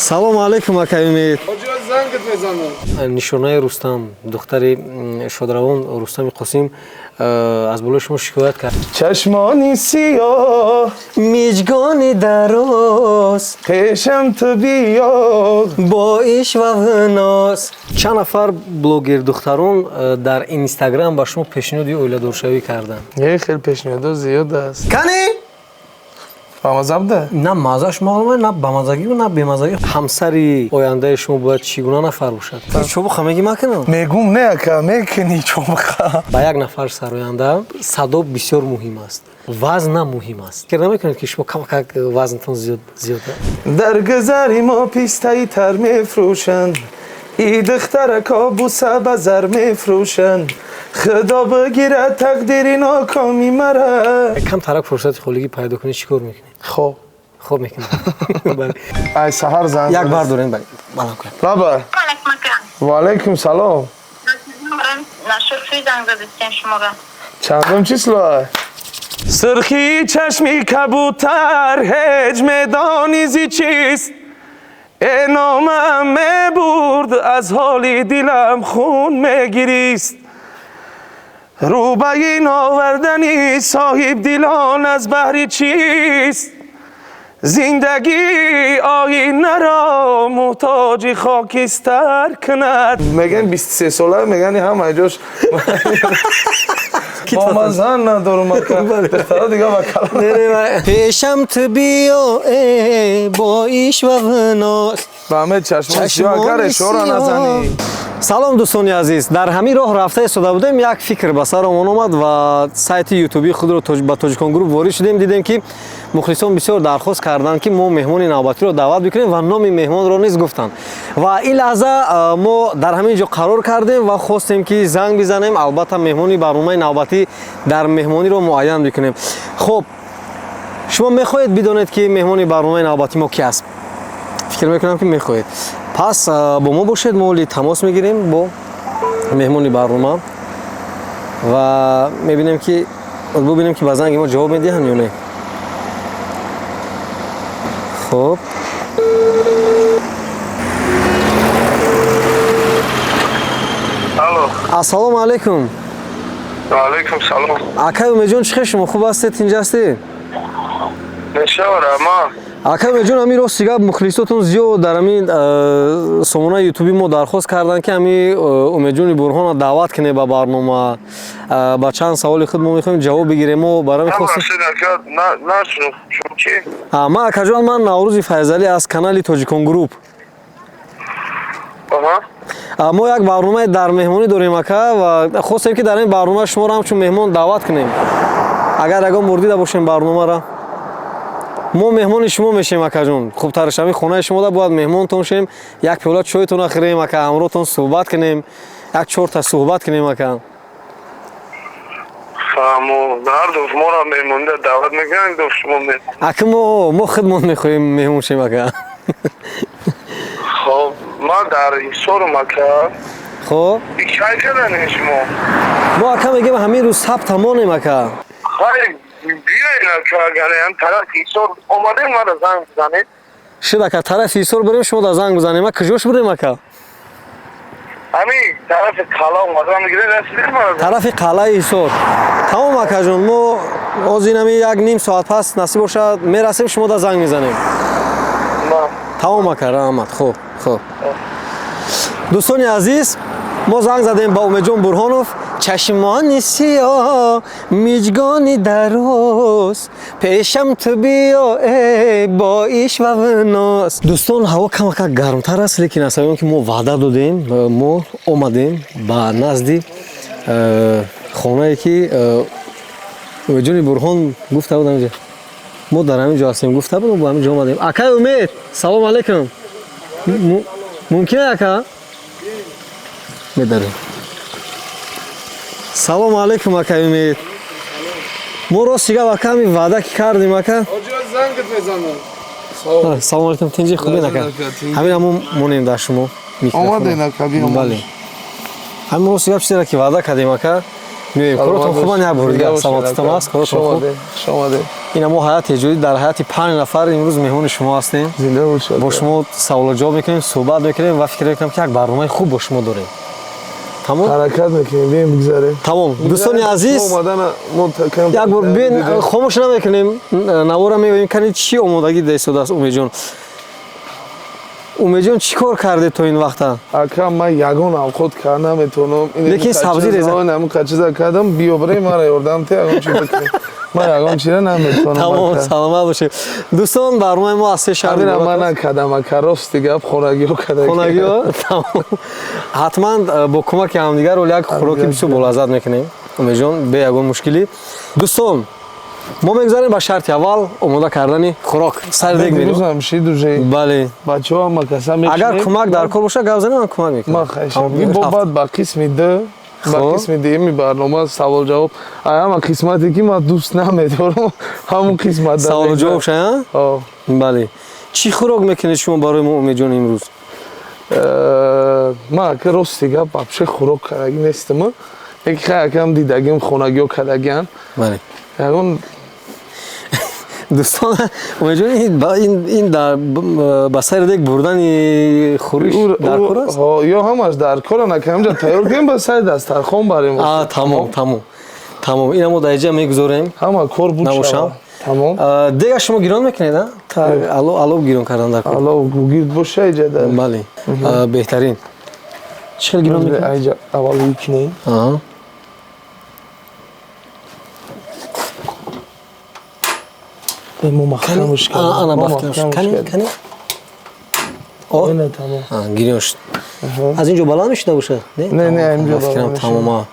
Салому алейкум, акай Умед. Зангат мезанам. Нишонаи Рустам, духтари шодравон Рустами Қосим, аз болои шумо шикоят кард. Чашмони сиёҳ, миҷгони дароз, пешам ту биё, бо ишва ноз. Чанд нафар блогер духтарон дар Инстаграм ба шумо пешниҳоди оиладоршавӣ карданд? Е, хеле пешниҳодо зиёд аст. Кани? Бамаза буда? На маззаш маълума, на бамазагӣ, на бемазагӣ. Ҳамсари ояндаи шумо бояд чӣ гуна нафар бошад? Чобуха мегӣ, макунам? Мегум, не, ака, мекунӣ чобуха. Ба як нафар сароянда садо бисёр муҳим аст, вазн муҳим аст. Фикр намекунед, ки шумо камакак вазнтон зиёд? Дар гузари мо пистаи тар мефурӯшанд, и духтарако буса ба зар мефурӯшанд. Худо бигирад тақдири нокоми мара. Камтарак фурсати холигӣ пайдо кунед, чӣ кор мекунед? Хоб. Хоб мекунед. Ай саҳар занг. Як бар дорем, баланд кунед. Лаба. Ва алайкум салом. Чандум число? Сирхии чашми кабутар ҳеҷ медонӣ зи чист? Э, номаам мебурд, аз ҳоли дилам хун мегирист. Рӯ ба ин овардани соҳибдилон аз баҳри чист? Зиндагӣ оинаро муҳтоҷи хокистар кунад. Меган 23 сола, мегани ҳама ҷош. Бо ман зан надорум, духтара дига вакала. Пешам ту биё, э, бо ишва ноз. Ба ҳамаи чашмони сиёҳ, агар ишора назанӣ. Салом, дӯстони азиз. Дар ҳамин роҳ рафта истода будем, як фикр ба саромон омад ва сайти ютубии худро ба Тоҷикон Груп ворид шудем. Дидем, ки мухлисон бисёр дархост карданд, ки мо меҳмони навбатиро даъват бикунем ва номи меҳмонро низ гуфтанд. Ва ин лаҳза мо дар ҳамин ҷо қарор кардем ва хостем, ки занг бизанем, албатта меҳмони барномаи навбатӣ дар меҳмониро муайян бикунем. Хуб, шумо мехоҳед бидонед, ки меҳмони барномаи навбатӣ мо ки аст? Фикр мекунам, ки мехоҳед. Пас бо мо бошед. Мо оли тамос мегирем бо меҳмони барнома ва мебинем, ки бубинем, ки ба занги мо ҷавоб медиҳанд ё не. Хуб. Алло. Ассалому алайкум. Алайкум салом. Акай Умедҷон, чӣ хел шумо, хуб ҳастед, тинҷ ҳастед? Мешавад, ама. Акай Умедҷон, ҳамин рости гап, мухлисотон зиёд дар ҳамин сомонаи ютуби мо дархост карданд, ки ҳамин Умедҷони Бурҳонро даъват кунем ба барнома. Ба чанд саволи худ мо мехоҳем ҷавоб бигирем. Мо барои хостем. Ман, акаҷон, ман Наврӯзи Файзалӣ аз канали Тоҷикон Груп. Мо як барномаи дар меҳмонӣ дорем, ака, ва хостем, ки дар ин барнома шуморо ҳамчун меҳмон даъват кунем. Агар ягон бор дида бошем барномаро, мо меҳмони шумо мешем, акаҷон. Хубтараш ҳамин хонаи шумо да бояд меҳмонтон шем, як пиёла чойтона хӯрем, ака, ҳамроҳтон суҳбат кунем, як чорта суҳбат кунем, ака. Моро меҳмонда даъват мекунанд, шумо? Ака, мо худмон мехоҳем меҳмон шем, ака. Хоб, ман дар Ҳисорум, ака. Хоб. Кай кардани шумо? Мо, ака, мегем, ҳамин рӯз сабта монем, ака. Хайр, биёен, ака, агар ҳам тарафи Ҳисор омадем, мара занг бизанед. Шуд, ака, тарафи Ҳисор бурем, шумо да занг бизанем. А куҷош бурем, ака? Ҳамин тарафи қалъа омадам, мегиред, расидем, мара. Тарафи қалъаи Ҳисор. Тамом, акаҷон, мо ҳозир ҳамин як ним соат пас, насиб бошад, мерасем, шумо да занг мезанем. Тамом, ака, раҳмат. Хуб, хуб. Дӯстони азиз, мо занг задем ба Умедҷон Бурҳонов. Чашмони сиёҳ, миҷгони дароз, пешам ту биё, э, бо ишва ноз. Дӯстон, ҳаво камакак гармтар аст, лекин аз сабаби он ки мо ваъда додем, мо омадем ба назди хонае, ки Умедҷони Бурҳон гуфта буд, ҳаминҷо мо дар ҳамин ҷо ҳастем гуфта буд. Мо ба ҳамин ҷо омадем. Акай Умед, салому алайкум. Мумкин, ака, медарем? Салому алайкум, акай Умед. Мо рости гап, ака, ҳамин ваъда ки кардем, ака. Зангат мезанам. Салому алайкум, тинҷи, хубен, ака? Ҳамин ҳамо монем дар шумо. Омаден, ака, биём. Бале, ҳамин рости гап, чизеро ки ваъда кардем, ака, меоем. Коротон хубан? Як бор дигар саломатитон аст, коротон хуб? Хуш омадед. Ина мо ҳаёти эҷодӣ дар ҳаёти 5 нафар имрӯз меҳмони шумо ҳастем. Зинда бошед. Бо шумо саволу ҷавоб мекунем, суҳбат мекунем ва фикр мекунам, ки як барномаи хуб бо шумо дорем. Тамом? Ҳаракат мекунем, бием бигзарем. Тамом. Дӯстони азиз, як бор биен, хомӯш намекунем, навора меоем, кани чӣ омодагӣ дида истодааст Умедҷон. Умедҷон, чӣ кор кардед то ин вақта? Ака, ман ягон авқот карда наметавонам. Лекин сабзӣ реза. Ҳамин қачиза кардам, биё бирем, мара ёрдам те, ягон чӣ бикунем. Ман ягон чиро наметавонам. Тамом, саломат бошед. Дӯстон, барномаи мо аз се шаҳр иборат аст. Ман накардам, ака, рости гап, хонагиҳо кардагӣ. Хонагиҳо? Тамом. Ҳатман бо кӯмаки ҳамдигар оли як хӯроки бисёр болаззат мекунем. Умедҷон, бе ягон мушкилӣ. Дӯстон, мо мегузарем ба шарти аввал, омода кардани хӯрок. Сари дег мерем. Дирӯзам шид уже. Бале. Бачаҳо ҳама каса мешинем. Агар кӯмак дар кор боша, гап занем, ман кӯмак мекунам. Ман хаҳишам. Бо баъд ба қисми д, ба қисми дуюми барнома савол ҷавоб. Ҳама қисмате ки ман дӯст намедорам, ҳамон қисмат. Саволу ҷавоб шая? Бале. Чӣ хӯрок мекунед шумо барои мо, Умедҷон, имрӯз? Ман ака, рости гап, вообще хӯрок кардагӣ нестам. Яки хай акам дидагим, хонагиҳо кардагиан. Бале. Ягон Дӯстон, Умедҷон, ин ба сари дег бурдани хӯриш дар кор аст? Ё ҳамаш дар кор, анака ҳамҷа тайёр кунем, ба сари дастархон барем. Тамом, тамом, тамом. Ина мо дар инҷа мегузорем. Ҳама кор буд. Набошам. Тамом. Дега шумо гирон мекунед, а? Алов гирон кардан дар кор. Алов гугирд боша иҷа. Бале. Беҳтарин. Чӣ хел гирон мекунед? Иҷа аввал мекунем. Мо маҳкамаш кардем. Ана маҳкамаш. Кани, кани. О, тамом. Гирён шуд. Аз ин ҷо баланд мешуда бошад? Не, не, инҷо баланд. Тамом.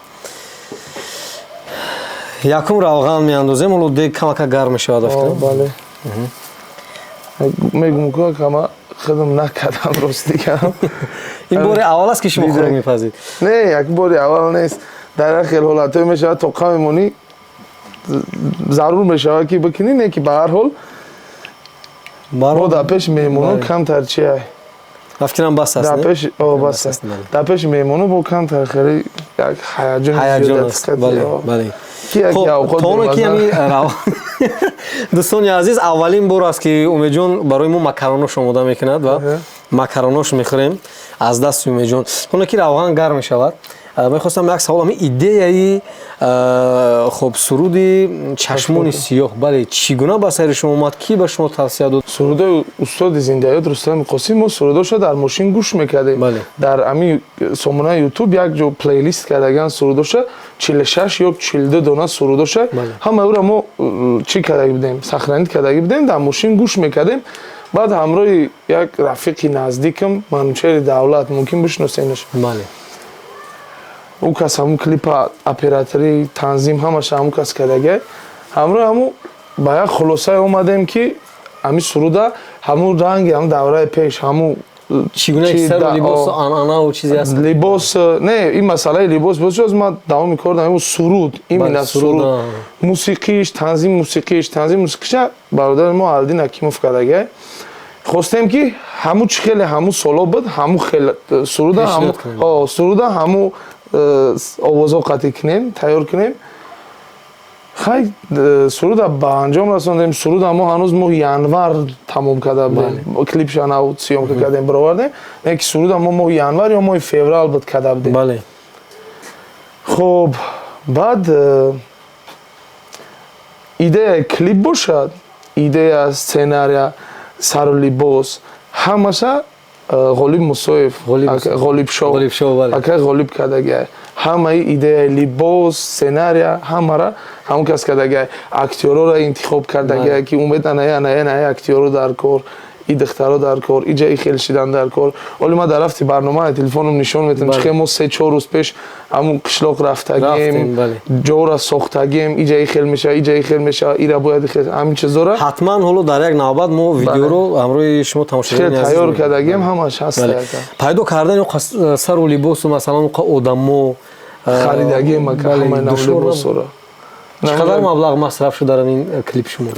Якум равған меандозем, ҳоло дег камака гарм мешавад, фикрам. Бале. Мегум ку кама худам накардам, рости гап. Ин бори аввал аст, ки шумо хӯрок мепазед? Не, як бори аввал нест. Дар як хел ҳолатҳое мешавад, тоқа мемонӣ, зарур мешавад, ки бикунӣ, не ки ба ҳар ҳол мо дар пеши меҳмонон камтар чи Ба фикрам, бас аст. Дар пеши бас аст. Дар пеши меҳмонон бо камтар хеле як ҳаяҷон. Ҳаяҷон аст. Бале, бале. Ки як То оне ки ами дӯстони азиз, аввалин бор аст, ки Умедҷон барои мо макаронош омода мекунад ва макаронош мехӯрем аз дасти Умедҷон. Оне ки равған гарм мешавад, мехостам як савол: ами идеяи, хоб, суруди «Чашмони сиёҳ», бале, чӣ гуна ба сари шумо омад, кӣ ба шумо тавсия дод? Сурудои устоди зиндаёд Рустами Қосим, мо сурудоша дар мошин гӯш мекардем. Дар ами сомонаи Ютуб як ҷо плейлист кардаган сурудоша, 46 ё 42 дона сурудоша, ҳамаи ӯро мо чӣ кардаги будем, сохранить кардаги будем, дар мошин гӯш мекардем. Баъд ҳамроҳи як рафиқи наздикам, Манучери Давлат, мумкин бишносенаш, ӯ кас ҳамун клипа оператори, танзим, ҳамаша ҳамун кас кардагай. Ҳамроҳи ҳамун ба як хулосае омадем, ки ҳамин суруда ҳамун ранги ҳамун давраи пеш, ҳамун Чӣ гуна сару либосу анъанаву чизе аст? Либос не, ин масъалаи либос боз ман давоми кор дам. Суруд, именно суруд, мусиқиш, танзим мусиқиша бародари мо Алдин Ҳакимов кардагай. Хостем, ки ҳамун чӣ хеле ҳамун соло буд, ҳамун хел суруда, суруда ҳамун овозҳо қатъӣ кунем, тайёр кунем. Хай, суруда ба анҷом расондем. Суруда мо ҳанӯз моҳи январ тамом карда будем. Клипша нав съёмка кардем, баровардем, не ки суруда мо моҳи январ ё моҳи феврал буд карда будем. Хоб, баъд идеяи клип бошад, идея, сценария, сару либос, ҳамаша Ғолиб Мусоев, Ғолиб Шоу, ака Ғолиб кардагиай. Ҳамаи идеяи либос, сценария, ҳамара ҳамон кас кардагиай. Актёрора интихоб кардагиай, ки умед аная, аная, аная актёро дар кор, и духтаро дар кор, иҷа и хел шидан дар кор. Оли ман дар рафти барнома телефоном нишон метам, чихе мо 3-4 рӯз пеш ҳамун қишлоқ рафтагем, ҷора сохтагем, иҷа и хел мешава, иҷа и хел мешава, ира бояд хел, ҳамин чизора. Ҳатман ҳоло дар як навбат мо видеоро ҳамроҳи шумо тамошобинони азиз тайёр кардагем, ҳамаш ҳаст. Пайдо кардани сару либосу, масалан, одамо харидагем, ака, ҳамаи нав либосора. Чӣ қадар маблағ масраф шуд дар ин клип шумо?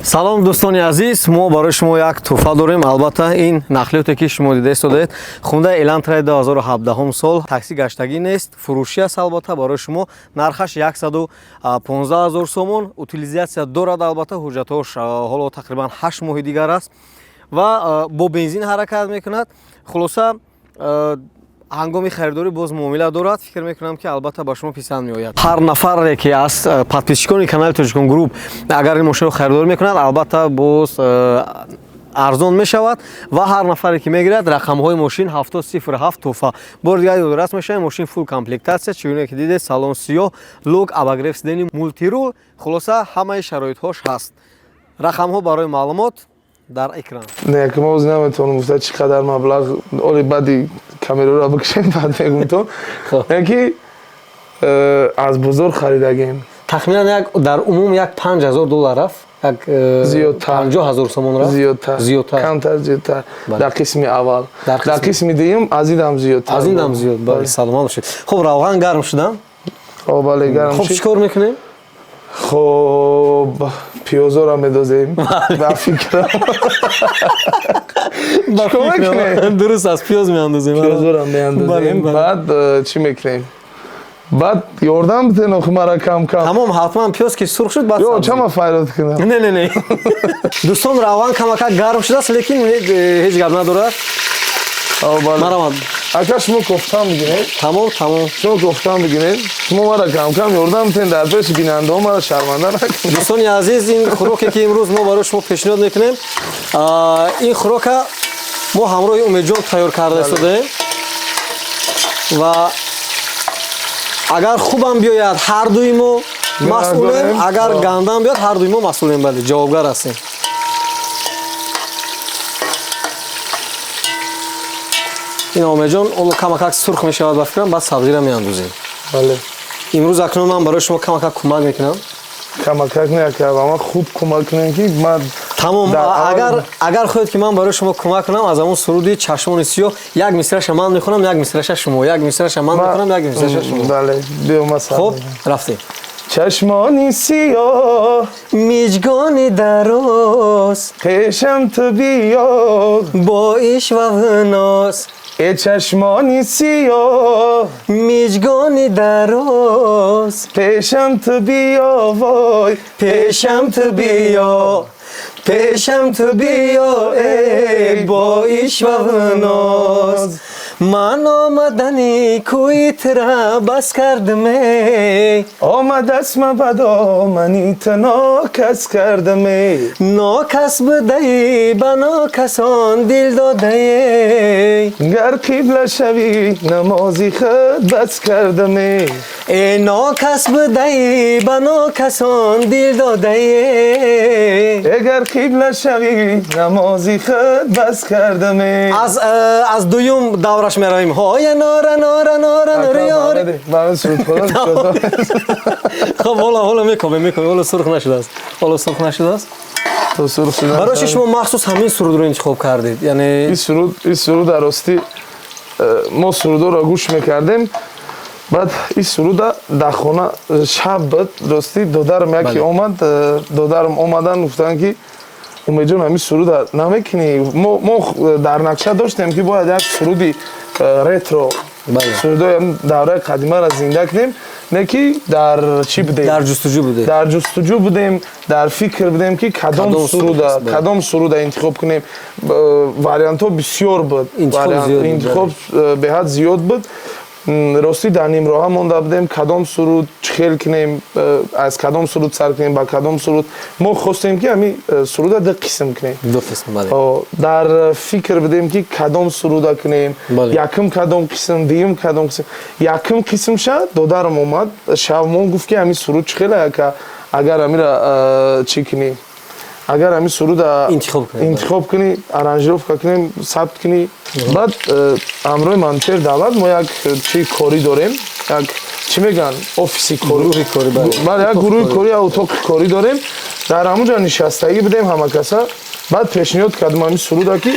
Салом, дӯстони азиз, мо барои шумо як тӯҳфа дорем. Албатта, ин нақлиёте, ки шумо дида истодаед, Хундай Элантраи 2017 сол, такси гаштагӣ нест, фурӯшӣ аст. Албатта, барои шумо нархаш 115 000 сомон, утилизация дорад. Албатта, ҳуҷҷатҳош ҳоло тақрибан 8 моҳи дигар аст ва бо бензин ҳаракат мекунад. Хулоса, ҳангоми харидорӣ боз муомила дорад. Фикр мекунам, ки албатта ба шумо писанд меояд. Ҳар нафаре, ки аз подписчикони канали Тоҷикон Груп агар ин мошинро харидорӣ мекунад, албатта боз арзон мешавад ва ҳар нафаре, ки мегирад, рақамҳои мошин 707 тӯҳфа. Бори дигар ёдрас мешавем, мошин фулл комплектация, чигуне ки дидед, салон сиёҳ, люк, обогрев сидений, мультируль, хулоса, ҳамаи шароитҳош ҳаст. Рақамҳо барои маълумот дар экран. Не, ки мо ози наметавонам гуфта чӣ қадар маблағ, оли баъди камераро бикшем, баъд мегум то. Яки аз бозор харидагем. Тахминан як дар умум як 5000 доллар рафт, як Зиёдтар. 50 000 сомон рафт. Зиёдтар. Зиёдтар. Камтар, зиёдтар. Бале. Дар қисми аввал. Дар Дар қисми дуюм аз инам зиёдтар. Аз инам зиёд, бале. Саломат бошед. Хуб, равған гарм шудам. О, бале, гарм Хуб, шуд. чӣ кор мекунем? Хоб, пиёзоро медозем, ба фикрам. Чикор мекунем? Дуруст аст, пиёз меандозем. Пиёзоро меандозем, баъд чӣ мекунем? Баъд ёрдам битен охи мара кам кам. Тамом, ҳатман, пиёз ки сурх шуд, баъд Ё сабзӣ. чама файрод кунам? Не, не, не, дӯстон, равған камакак гарм шудааст, лекин ҳеҷ гап надорад. О, бале. Марамад. Ака, шумо кофтан бигиред. Тамом, тамом. Шумо кофтан бигиред. Шумо мара кам кам ёрдам битен, дар пеши бинандаҳо мара шарманда накунед. Дӯстони азиз, ин хӯроке, ки имрӯз мо барои шумо пешниҳод мекунем, ин хӯрока мо ҳамроҳи Умедҷон тайёр карда истодаем ва агар хубам биёяд, ҳардуи мо масъулем, Гунаҳгорем. агар гандам биёяд, ҳардуи мо масъулем, бале, ҷавобгар ҳастем. Ин, Омедҷон, оло камакак сурх мешавад, ба фикрам, баъд сабзиро меандозем. Бале. Имрӯз акнун ман барои шумо камакак кӯмак мекунам. Камакак не, ака, ба ман хуб кӯмак кунем, ки ман Тамом. дар аввал- Агар хоҳед, ки ман барои шумо кӯмак кунам, аз ҳамон суруди «Чашмони сиёҳ» як мисраша ман мехонам, як мисраша шумо, як мисраша ман мехонам, як мисраша шумо. Бале, биё, ман сар Хуб, мезанам. рафтем. Чашмони сиёҳ, миҷгони дароз, пешам ту биё, бо ишваву ноз. Э, чашмони сиёҳ, миҷгони дароз, пешам ту биё, вой, пешам ту биё, пешам ту биё, э, бо ишваву ноз. Ман омадани кӯи тира бас кардаме, омадастма ба домани ту нокас кардаме, нокас будаӣ, ба нокасон дил додаe, гар қибла шавӣ, намози худ бас кардаме, э, нокас будаӣ, ба нокасон дил додаe, эгар қибла шавӣ, намози худ бас кардаме. Аз дуюм давраш меравем. Ҳоя нора нора нора нори. Хоб, ҳоло мекобем, мекобем, ҳоло сурх нашудааст, ҳоло сурх нашудааст. Барои чи шумо махсус ҳамин сурудро интихоб кардед, яъне? Ин суруд дар ростӣ, мо сурудоро гӯш мекардем, баъд ин суруда дар хона шаб буд, ростӣ, додарам яке омад, додарам омадан, гуфтанд, ки Умедҷон, ҳамин суруда намекунӣ? Мо дар нақша доштем, ки бояд як суруди ретро, сурудои давраи қадимаро зинда кунем, не ки дар чӣ будем? Дар ҷустуҷӯ будем. Дар ҷустуҷӯ будем, дар фикр будем, ки кадом суруда интихоб кунем. Вариантҳо бисёр буд, интихоб беҳад зиёд буд. Ростӣ, дар нимроҳа монда будем, кадом суруд, чӣ хел кунем, аз кадом суруд сар кунем, ба кадом суруд. Мо хостем, ки ҳамин суруда ду қисм кунем. Дар фикр будем, ки кадом суруда кунем, якум кадом қисм, дуюм кадом қисм. Якум қисмша додарам омад шавмон, гуфт, ки ҳамин суруд чӣ хела, агар ҳамира чӣ кунӣ, агар ҳамин суруда интихоб кунӣ, аранжировка кунем, сабт кунӣ. Баъд ҳамроҳи Манучер Давлат мо як чи корӣ дорем, як чӣ мегӯянд, офиси корӣ, бале, як гурӯҳи корӣ, як утоқи корӣ дорем. Дар ҳамон ҷо нишастагӣ будем ҳама каса. Баъд пешниҳод кардам ҳамин суруда, ки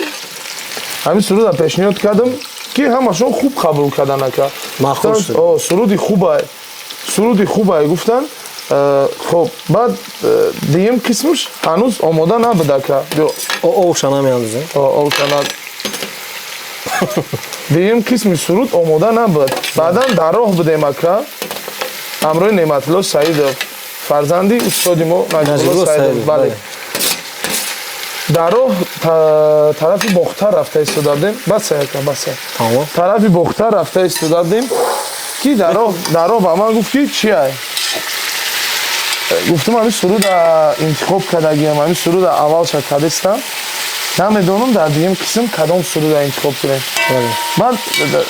ҳамин суруда пешниҳод кардам, ки ҳамашон хуб қабул кардан, ака, суруди хубай, суруди хубай, гуфтанд. Хоб, баъд дуюм қисмаш ҳанӯз омода набуд, ака. Овша намеандозем. Овша на. Дуюм қисми суруд омода набуд. Баъдан дар роҳ будем, ака, ҳамроҳи Неъматулло Саидов, фарзанди устоди мо Наҷибулло Саидов. Бале, дар роҳ тарафи Бохтар рафта истода будем. Баса, ака, баса. Тарафи Бохтар рафта истода будем, ки дар роҳ ба ман гуфт, ки чи ай? Гуфтам, ҳамин суруда интихоб кардагиам, ҳамин суруда аввалша кардистам, намедонам дар дуюм қисм кадом суруда интихоб кунем. Ман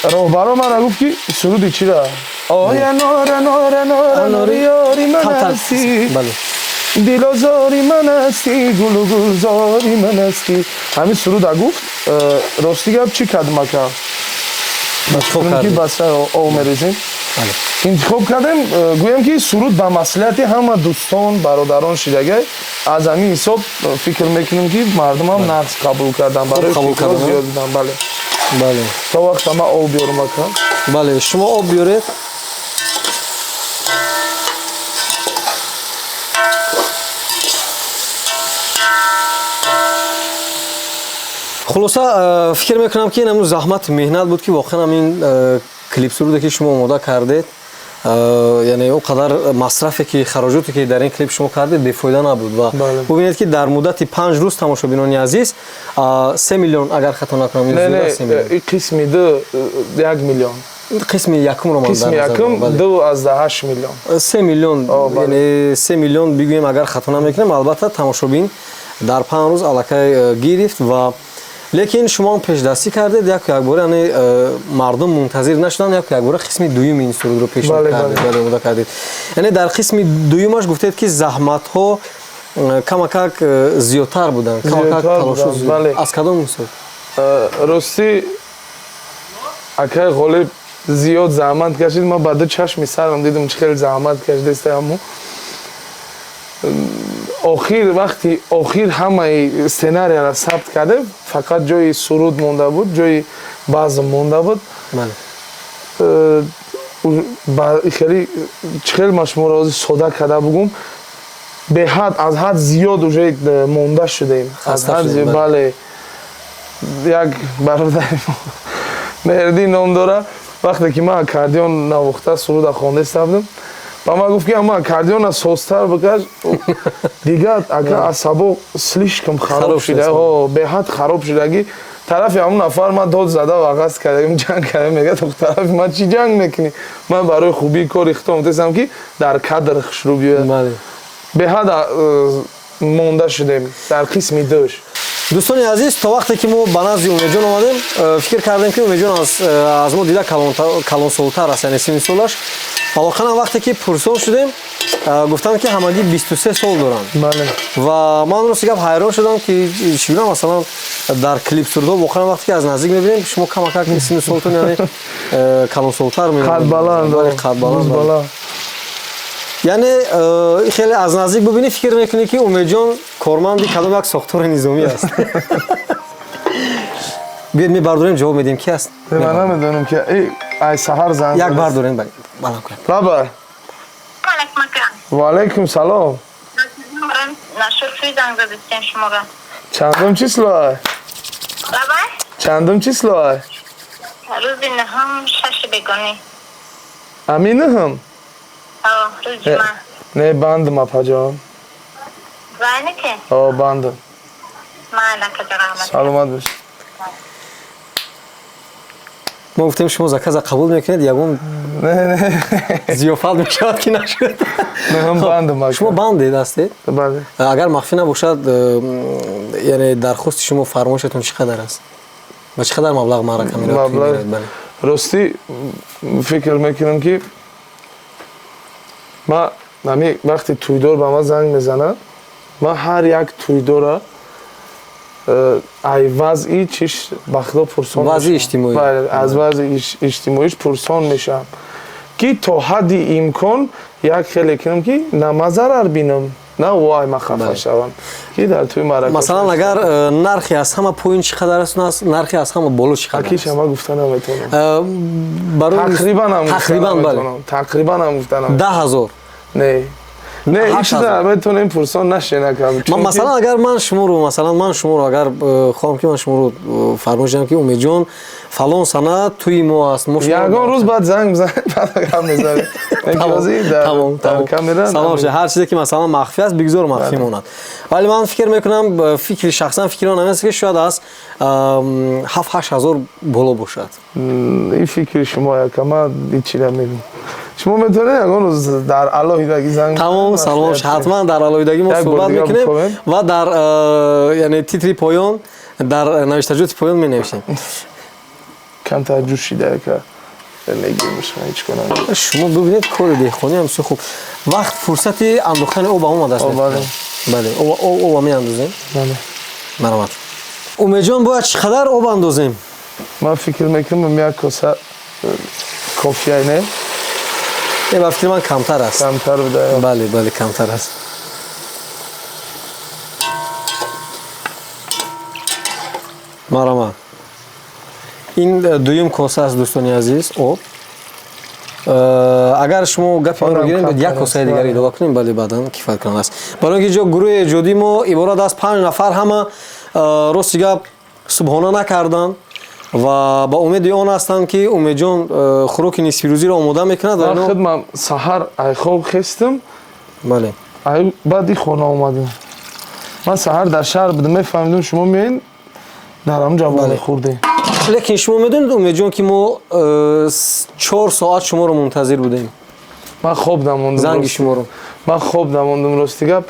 роҳбаро мана гуфт, ки суруди чира? Ой, анор, анор, анор, анори ёри ман ҳастӣ, дилозори ман ҳастӣ, гулу гулзори ман ҳастӣ. Ҳамин суруда гуфт. Рости гап, чӣ кардам, ака? Ки баса, ов мерезем. Интихоб кардем. Гӯем, ки суруд ба маслиҳати ҳама дӯстон, бародарон шидагай. Аз ҳамин ҳисоб фикр мекунем, ки мардумам нағз қабул кардан, барои фикрҳо зиёд будан. Бале, бале. То вақта ман об биёрам, ака. Бале, шумо об биёред. Хулоса, фикр мекунам, ки ин ҳамун заҳмату меҳнат буд, ки воқеан ҳамин клип суруде, ки шумо омода кардед, яъне он қадар масрафе ки, хароҷоте ки дар ин клип шумо кардед, бефоида набуд. Ва бубинед, ки дар муддати 5 рӯз, тамошобинони азиз, 3 миллион, агар хато накунам. Не, қисми ду 1 миллион. Қисми якумро ман. Қисми якум 2,8 миллион. 3 миллион, яъне 3 миллион бигӯем, агар хато намекунем, албатта, тамошобин дар 5 рӯз аллакай гирифт. Ва лекин шумо пешдастӣ кардед, яку якбора, яъне мардум мунтазир нашуданд, яку якбора қисми дуюми ин сурудро пешниҳод кардед, бале, омода кардед. Яъне дар қисми дуюмаш гуфтед, ки заҳматҳо камакак зиёдтар буданд, камакак талошҳо. Аз кадом ҳисоб? Ростӣ, акай Ғолиб зиёд заҳмат кашид. Ман ба ду чашми сарам дидам, чӣ хеле заҳмат кашидаста. Ҳамо охир, вақти охир ҳамаи сценарияро сабт кардем, фақат ҷои суруд монда буд, ҷои базм монда буд. Хеле, чӣ хел ма шуморо ҳозир сода карда бугум, беҳад, аз ҳад зиёд уже монда шудем, аз ҳад зиёд. Бале, як бародари мо Меҳриддин ном дора. Вақте ки ман аккордеон навохта суруда хондаиста будам, ба ман гуфт, ки ама аккордеона созтар бикаш. Дигар, ака, асабо слишком хароб шуда, беҳад хароб шудагӣ. Тарафи ҳамун нафар ман дод зада вағаз кардагим, ҷанг кардем. Мега, тарафи ман чӣ ҷанг мекунӣ? Ман барои хубии кори худам гуфтастам, ки дар кадр хушрӯ биёяд. Беҳад монда шудем дар қисми душ. Дӯстони азиз, то вақте ки мо ба назди Умедҷон омадем, фикр кардем, ки Умедҷон аз мо дида калонсолтар аст, яъне синни солаш. Ва воқеан вақте ки пурсон шудем, гуфтанд, ки ҳамагӣ 23 сол доранд. Ва ман, рости гап, ҳайрон шудам, ки чӣ гуна, масалан, дар клип сурудҳо воқеан вақте ки аз наздик мебинем, шумо камакак синни солтон, яъне калонсолтар. Қадбаланд. Қадбаланд. Яъне хеле аз наздик бубинӣ, фикр мекунӣ, ки Умедҷон корманди кадом як сохтори низомӣ аст. Биёед, мебардорем, ҷавоб медиҳем, ки аст. Ман намедонам, ки ай саҳар занг. Як бардорем, баланд кунем. Лаба, ва алайкум салом. Чандум число? Чандум число? Рӯзи нӯҳум, шаши бегонӣ. Ами нӯҳум? Рӯзи ҷумъа. Не, бандам, апаҷон. Вайне ки? О, бандам. Майла, акаҷон, раҳмат. Саломат бош. Мо гуфтем, шумо заказа қабул мекунед, ягон зиёфат мешавад, ки нашуд. Нӯҳум бандам. Шумо бандед ҳастед? Бале. Агар махфӣ набошад, яъне дархости шумо, фармоишатон чӣ қадар аст ва чӣ қадар маблағ маърака меравад? Ростӣ, фикр мекунам, ки ман ҳами вақте тӯйдор ба ман занг мезанад, ман ҳар як тӯйдора ай вазъи чиш ба худо пурсон. Вазъи иҷтимоӣ. Аз вазъи иҷтимоиш пурсон мешавам, ки то ҳадди имкон як хеле кунам, ки на ма зарар бинам, на вай ма хафа шавам, ки дар тӯи маърака. Масалан, агар нархи аз ҳама поин чӣ қадар аст, нархи аз ҳама боло чӣ қадар аст? Акиша ма гуфта наметавонам. Тақрибан ҳам. Тақрибан, бале. Тақрибан ҳам гуфта наметавонам. 10 000? Не. Не, ин чиза метавонем пурсон нашенакам. Масалан, агар ман шуморо, масалан, ман шуморо агар хоҳам, ки ман шуморо фармоиш диҳам, ки Умедҷон, фалон сана тӯи мо аст, мо ягон рӯз баъд занг бизанед, баъд гап мезанем. Тамом, тамом. Салом шуда. Ҳар чизе ки масалан махфӣ аст, бигзор махфӣ монад. Вале ман фикр мекунам, фикри шахсан фикри ман ҳамин аст, ки шояд аз 7-8 ҳазор боло бошад. Ин фикри шумо яка, ман ҳечи намегӯям. Шумо метавонед ягон рӯз дар алоҳидагӣ занг. Тамом, салом, ҳатман дар алоҳидагӣ мо суҳбат мекунем ва дар яъне титри поён, дар навиштаҷоти поён менависем. Камтар ҷӯшида яка, мегирмш, ҳеҷ кор намекунам. Шумо бибинед, кори деҳқонӣ ҳам бисёр хуб. Вақт фурсати андохтани об омадааст. Бале. Бале, об меандозем. Бале. Марҳамат. Умедҷон, бояд чӣ қадар об андозем? Ман фикр мекунам, як коса кофия, не? Не, ба фикри ман камтар аст. Камтар буда. Бале, бале, камтар аст. Марҳамат. Ин дуюм коса аст, дӯстони азиз, об. Агар шумо гапи маро гирем, бояд як косаи дигар илова кунем, бале, баъдан кифоят кунанд аст. Барои ин ки ҷо гурӯҳи эҷодии мо иборат аз 5 нафар, ҳама рости гап субҳона накарданд ва ба умеди он ҳастанд, ки Умедҷон хӯроки нисфирӯзиро омода мекунад. Ман худмам саҳар ай хоб хестам. Бале. Ай баъди хона омадам. Ман саҳар дар шаҳр будам, мефаҳмидам шумо меоед, дар ҳамон ҷо мехӯрдем. Лекин шумо медонед, Умедҷон, ки мо 4 соат шуморо мунтазир будем. Ман хоб намондам. Занги шуморо. Ман хоб намондам, рости гап.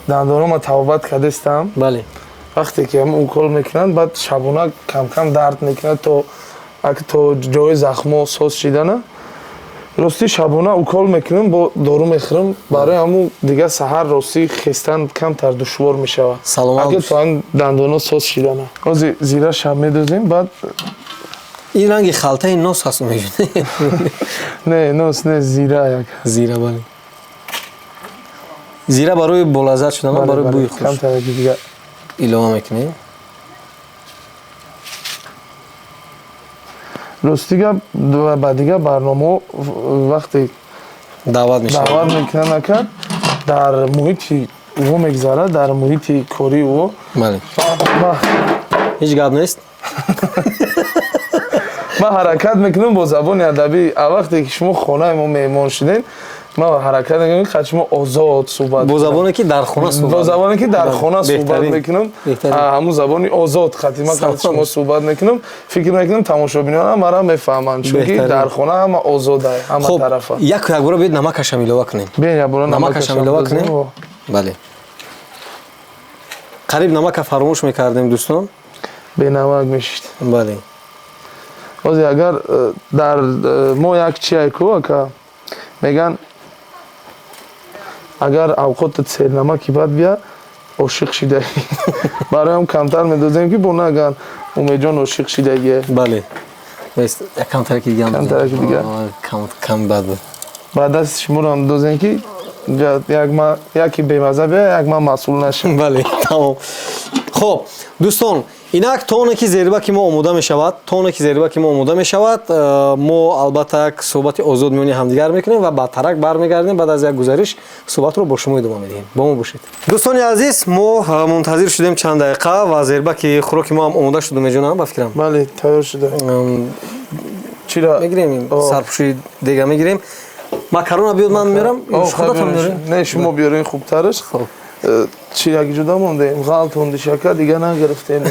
Дандонома табобат кардастам. Бале. Вақте ки ҳам укол мекунанд, баъд шабона кам-кам дард мекунад, то ҷои захмҳо соз шидана. Ростӣ шабона укол мекунам, бо дору мехӯрам, барои ҳамун дигар саҳар ростӣ хестан камтар душвор мешавад. Саломат. Агар то ҳам дандоно соз шидана. Ҳозир зира шаб медозем, баъд ин ранги халтаи нос ҳаст, Умедҷон. Не, нос не, зира як. Зира, бале. Зира барои болаззат шудан, барои бӯи хуш. Камтар дигар илова мекунем. Рости гап, ба дигар барномаҳо вақте даъват мешавад, даъват мекунанд, ака, дар муҳити ӯ мегзарад, дар муҳити кории ӯ. Бале. Ҳеҷ гап нест. Ман ҳаракат мекунам бо забони адабӣ. А вақте ки шумо хонаи мо меҳмон шудем, ман ҳаракат мекунам, ки шумо озод суҳбат. Бо забоне ки дар хона суҳбат. Бо забоне ки дар хона суҳбат мекунам, ҳамун забони озод хати ман қати шумо суҳбат мекунам. Фикр мекунам, тамошобинон ҳам маро мефаҳманд, чунки дар хона ҳама озода, ҳама тарафа. Яку якбора биёед намакашам илова кунем. Биёед якбора намакашам илова кунем. Бале. Қариб намака фаромӯш мекардем, дӯстон. Бенамак мешид. Бале. Ҳозир агар дар мо як чие ку, ака, меган, агар авқоти сернамаки бад бия, ошиқ шидаӣ. Барои ҳам камтар медозем, ки бо наган Умедҷон ошиқ шидагие. Бале. Камтараки дигар. Камтараки дигар. Кам бад буд. Ба дасти шуморо ҳам дозем, ки яке бемаза бия, як ман масъул нашам. Бале, тамом. Хоб, дӯстон, инак то оне ки зербаки мо омода мешавад, то оне ки зербаки мо омода мешавад, мо албатта як суҳбати озод миёни ҳамдигар мекунем ва ба тарак бармегардем. Баъд аз як гузариш суҳбатро бо шумо идома медиҳем. Бо мо бошед. Дӯстони азиз, мо мунтазир шудем чанд дақиқа ва зербаки хӯроки мо ҳам омода шуд, Умедҷонам, ба фикрам. Бале, тайёр шуда. Чира мегирем, сарпӯши дега мегирем. Макарона биёд, ман меорам, худатон меоред? Не, шумо биёред хубтараш. Хуб. Чи як ҷуда мондаем, ғалтонди шака дига нагирифтем.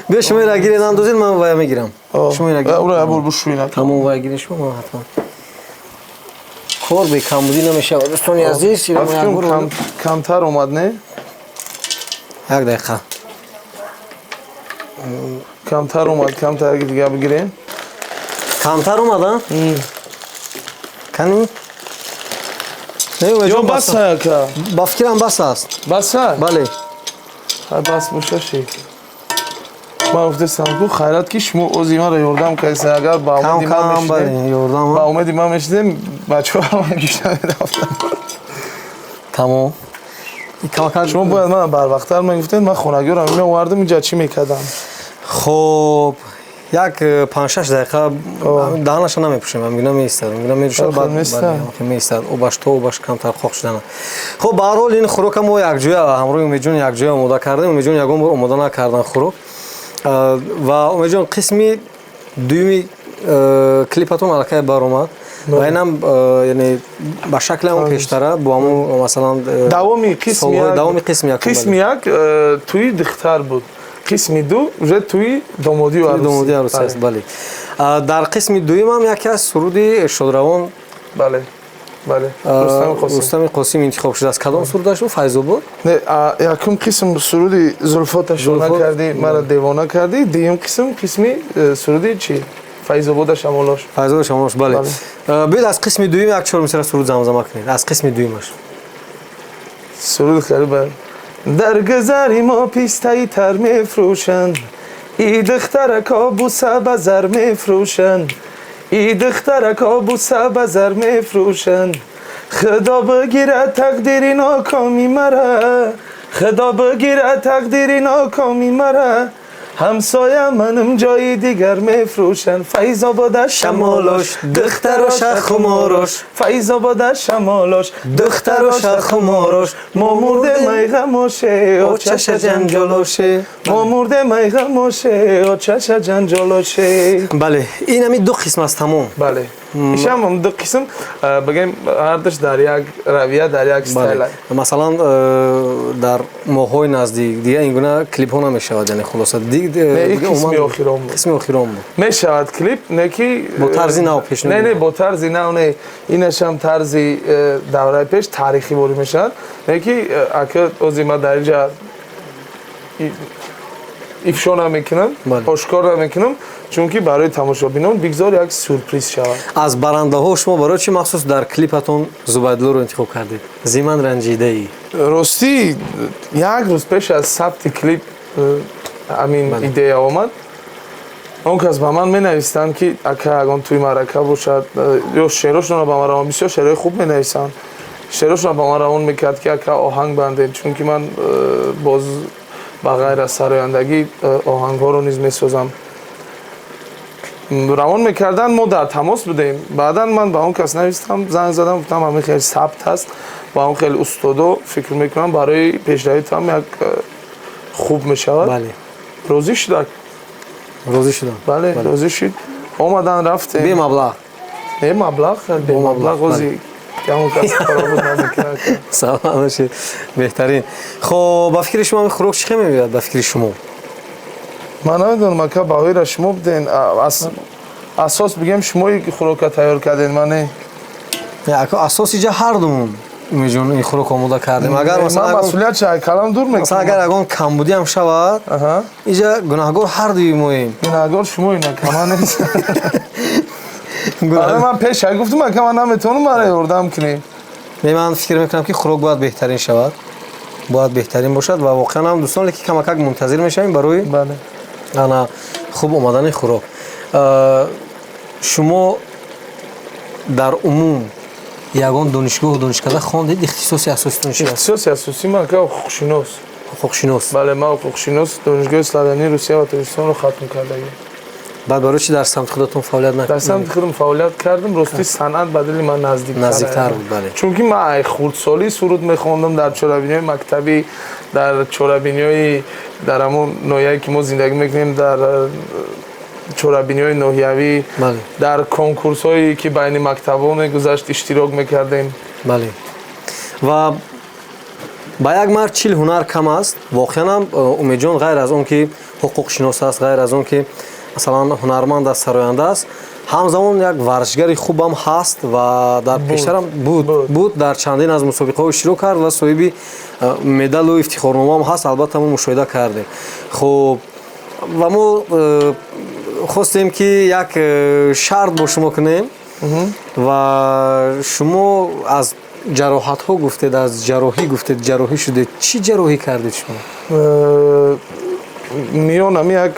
Биё, шумо ира гиред, андозед, ман вая мегирам. Шумо ира гиред. Ура ябор бушӯй. Тамом, вая гиред шумо, ман ҳатман. Кор бекамбудӣ намешавад, дӯстони азиз. Камтар омад, не? Як дақиқа. Камтар омад, камтар дига бигирем. Камтар омад, а? Кани? Ё бас ака? Ба фикрам, бас аст. Бас аст? Бале. Бас боша ши. Ман гуфтастам ку, хайрат ки шумо ози маро ёрдам кардед. Агар ба умеди ман мешидем, ба умеди ман мешидем, бачаҳо ҳама гишта мерафтанд. Тамом. Шумо бояд ман барвақттар мегуфтед, ман хонагиёро меовардам, инҷа чӣ мекардам? Хоб, Як 5-6 дақиқа даҳанаша намепӯшем, ҳамгуна меистад, ҳамгуна меҷӯшад, баъд меистад. Обаш то обаш камтар қоқ шудана. Хуб, ба ҳар ҳол ин хӯрока мо якҷоя ҳамроҳи Умедҷон якҷоя омода кардем. Умедҷон ягон бор омода накардан хӯрок. Ва Умедҷон, қисми дуюми клипатон аллакай баромад ва инам, яъне, ба шакли ҳамон пештара, бо ҳамон, масалан, давоми қисми. Давоми қисми як. Қисми як тӯи духтар буд, қисми ду уже тӯи домодию арӯсӣ. Домодию арӯсӣ аст, бале. Дар қисми дуюмам яке аз суруди шодравон Бале, Рустами Қосим интихоб шудааст. Кадом сурудаш бу? Файзобод? Не, якум қисм суруди «Зулфота шона кардӣ, мара девона кардӣ», дуюм қисм қисми суруди чи, «Файзобода шамолош». «Файзобода шамолош», бале. Биёед, аз қисми дуюм як чор мисра суруд замзама кунед, аз қисми дуюмаш. Суруд хариба: дар гузари мо пистаи тар мефрӯшанд, и духтарако буса ба зар мефрӯшанд, и духтарако буса ба зар мефрӯшанд. Худо бигирад тақдири нокоми мара, Худо бигирад тақдири нокоми мара, ҳамсоя манам ҷои дигар мефрӯшанд. Файзобода шамолош, духтароша хуморош, Файзобода шамолош, духтароша хуморош, мо мурдем ай ғамоше, очаша ҷанҷолоше, мо мурдем ай ғамоше, очаша ҷанҷолоше. Бале, ин ҳами ду қисм аст, тамом. Бале, ишам ду қисм, бигем, ҳардуш дар як равия, дар як стайл. Масалан, дар моҳҳои наздик дига ин гуна клипҳо намешавад, яъне, хулоса? Қисми охирон буд. Қисми охирон буд. Мешавад клип, не ки бо тарзи нав пешниҳод. Не, бо тарзи нав не, инашам тарзи давраи пеш, таърихӣ ворид мешавад, не ки ака ози ма дар инҷа ифшо намекунам, ошкор намекунам, чунки барои тамошобинон бигзор як сюрприз шавад. Аз барандаҳо шумо барои чӣ махсус дар клипатон Зубайдуллоро интихоб кардед? «Зи ман ранҷидаӣ». Ростӣ, як рӯз пеш аз сабти клип ҳамин идея омад. Он кас ба ман менавистанд, ки ака, ягон тӯи маърака бошад ё шеърошонро ба ман равон, бисёр шеърҳои хуб менависанд, шеърошонро ба ман равон мекард, ки ака, оҳанг бандед, чунки ман боз ба ғайр аз сарояндагӣ оҳангҳоро низ месозам. Равон мекарданд, мо дар тамос будем. Баъдан ман ба он кас навистам, занг задам, гуфтам, ҳамин хеле сабт ҳаст ва он хеле устодо, фикр мекунам, барои пешравитам як хуб мешавад. Розӣ шудак. Розӣ шудам. Бале, розӣ шуд, омадан, рафтем. Бемаблағ? Не, маблағ, бемаблағ ози ягон кас паровоз намекунад. Саломат бошед, беҳтарин. Хоб, ба фикри шумо хӯрок чӣ хел мебиёяд, ба фикри шумо? Ман намедонам, ака, баҳоира шумо биден. Асос бигем, шумои хӯрока тайёр карден, ман не. Ака, асос иҷа ҳардумон, Умедҷон, ин хӯрок омода кардем. Агар масалан масъулият ча калам дур мекунам. Масалан, агар ягон камбудиам шавад, иҷа гунаҳгор ҳардуи моем. Гунаҳгор шумои, ака, ман нест. Ман пеша гуфтам, ака, ман наметавонам, мара ёрдам кунем. Не, ман фикр мекунам, ки хӯрок бояд беҳтарин шавад, бояд беҳтарин бошад ва воқеан ҳам, дӯстон, лекин камакак мунтазир мешавем барои ана хуб омадани хӯрок. Шумо дар умум ягон донишгоҳу донишкада хондед? Ихтисоси асоситон чи аст? Ихтисоси асосӣ ман, ака, ҳуқуқшинос. Ҳуқуқшинос. Бале, ман ҳуқуқшинос, Донишгоҳи славянии Русия ва Тоҷикистонро хатм кардагим. Баъд барои чи дар самти худатон фаъолият накардед? Дар самти худам фаъолият кардам. Рости, санъат ба дили ман наздиктар буд, бале. Чунки ман ай хурдсолӣ суруд мехондам дар чорабиниҳои мактабӣ, дар чорабиниҳои дар ҳамон ноҳияе, ки мо зиндагӣ мекунем, дар чорабиниҳои ноҳиявӣ, дар конкурсҳое, ки байни мактабҳо мегузашт, иштирок мекардем. Бале, ва ба як мард 40 ҳунар кам аст. Воқеан ҳам, Умедҷон ғайр аз он ки ҳуқуқшинос аст, ғайр аз он ки, масалан, ҳунарманд аст, сароянда аст, ҳамзамон як варзишгари хубам ҳаст ва дар пештарам буд, дар чандин аз мусобиқаҳо иштирок кард ва соҳиби медалу ифтихорномаам ҳаст. Албатта, мо мушоҳида кардем. Хуб, ва мо хостем, ки як шарт бо шумо кунем ва шумо аз ҷароҳатҳо гуфтед, аз ҷарроҳӣ гуфтед, ҷарроҳӣ шудед. Чӣ ҷарроҳӣ кардед шумо? Миён ами як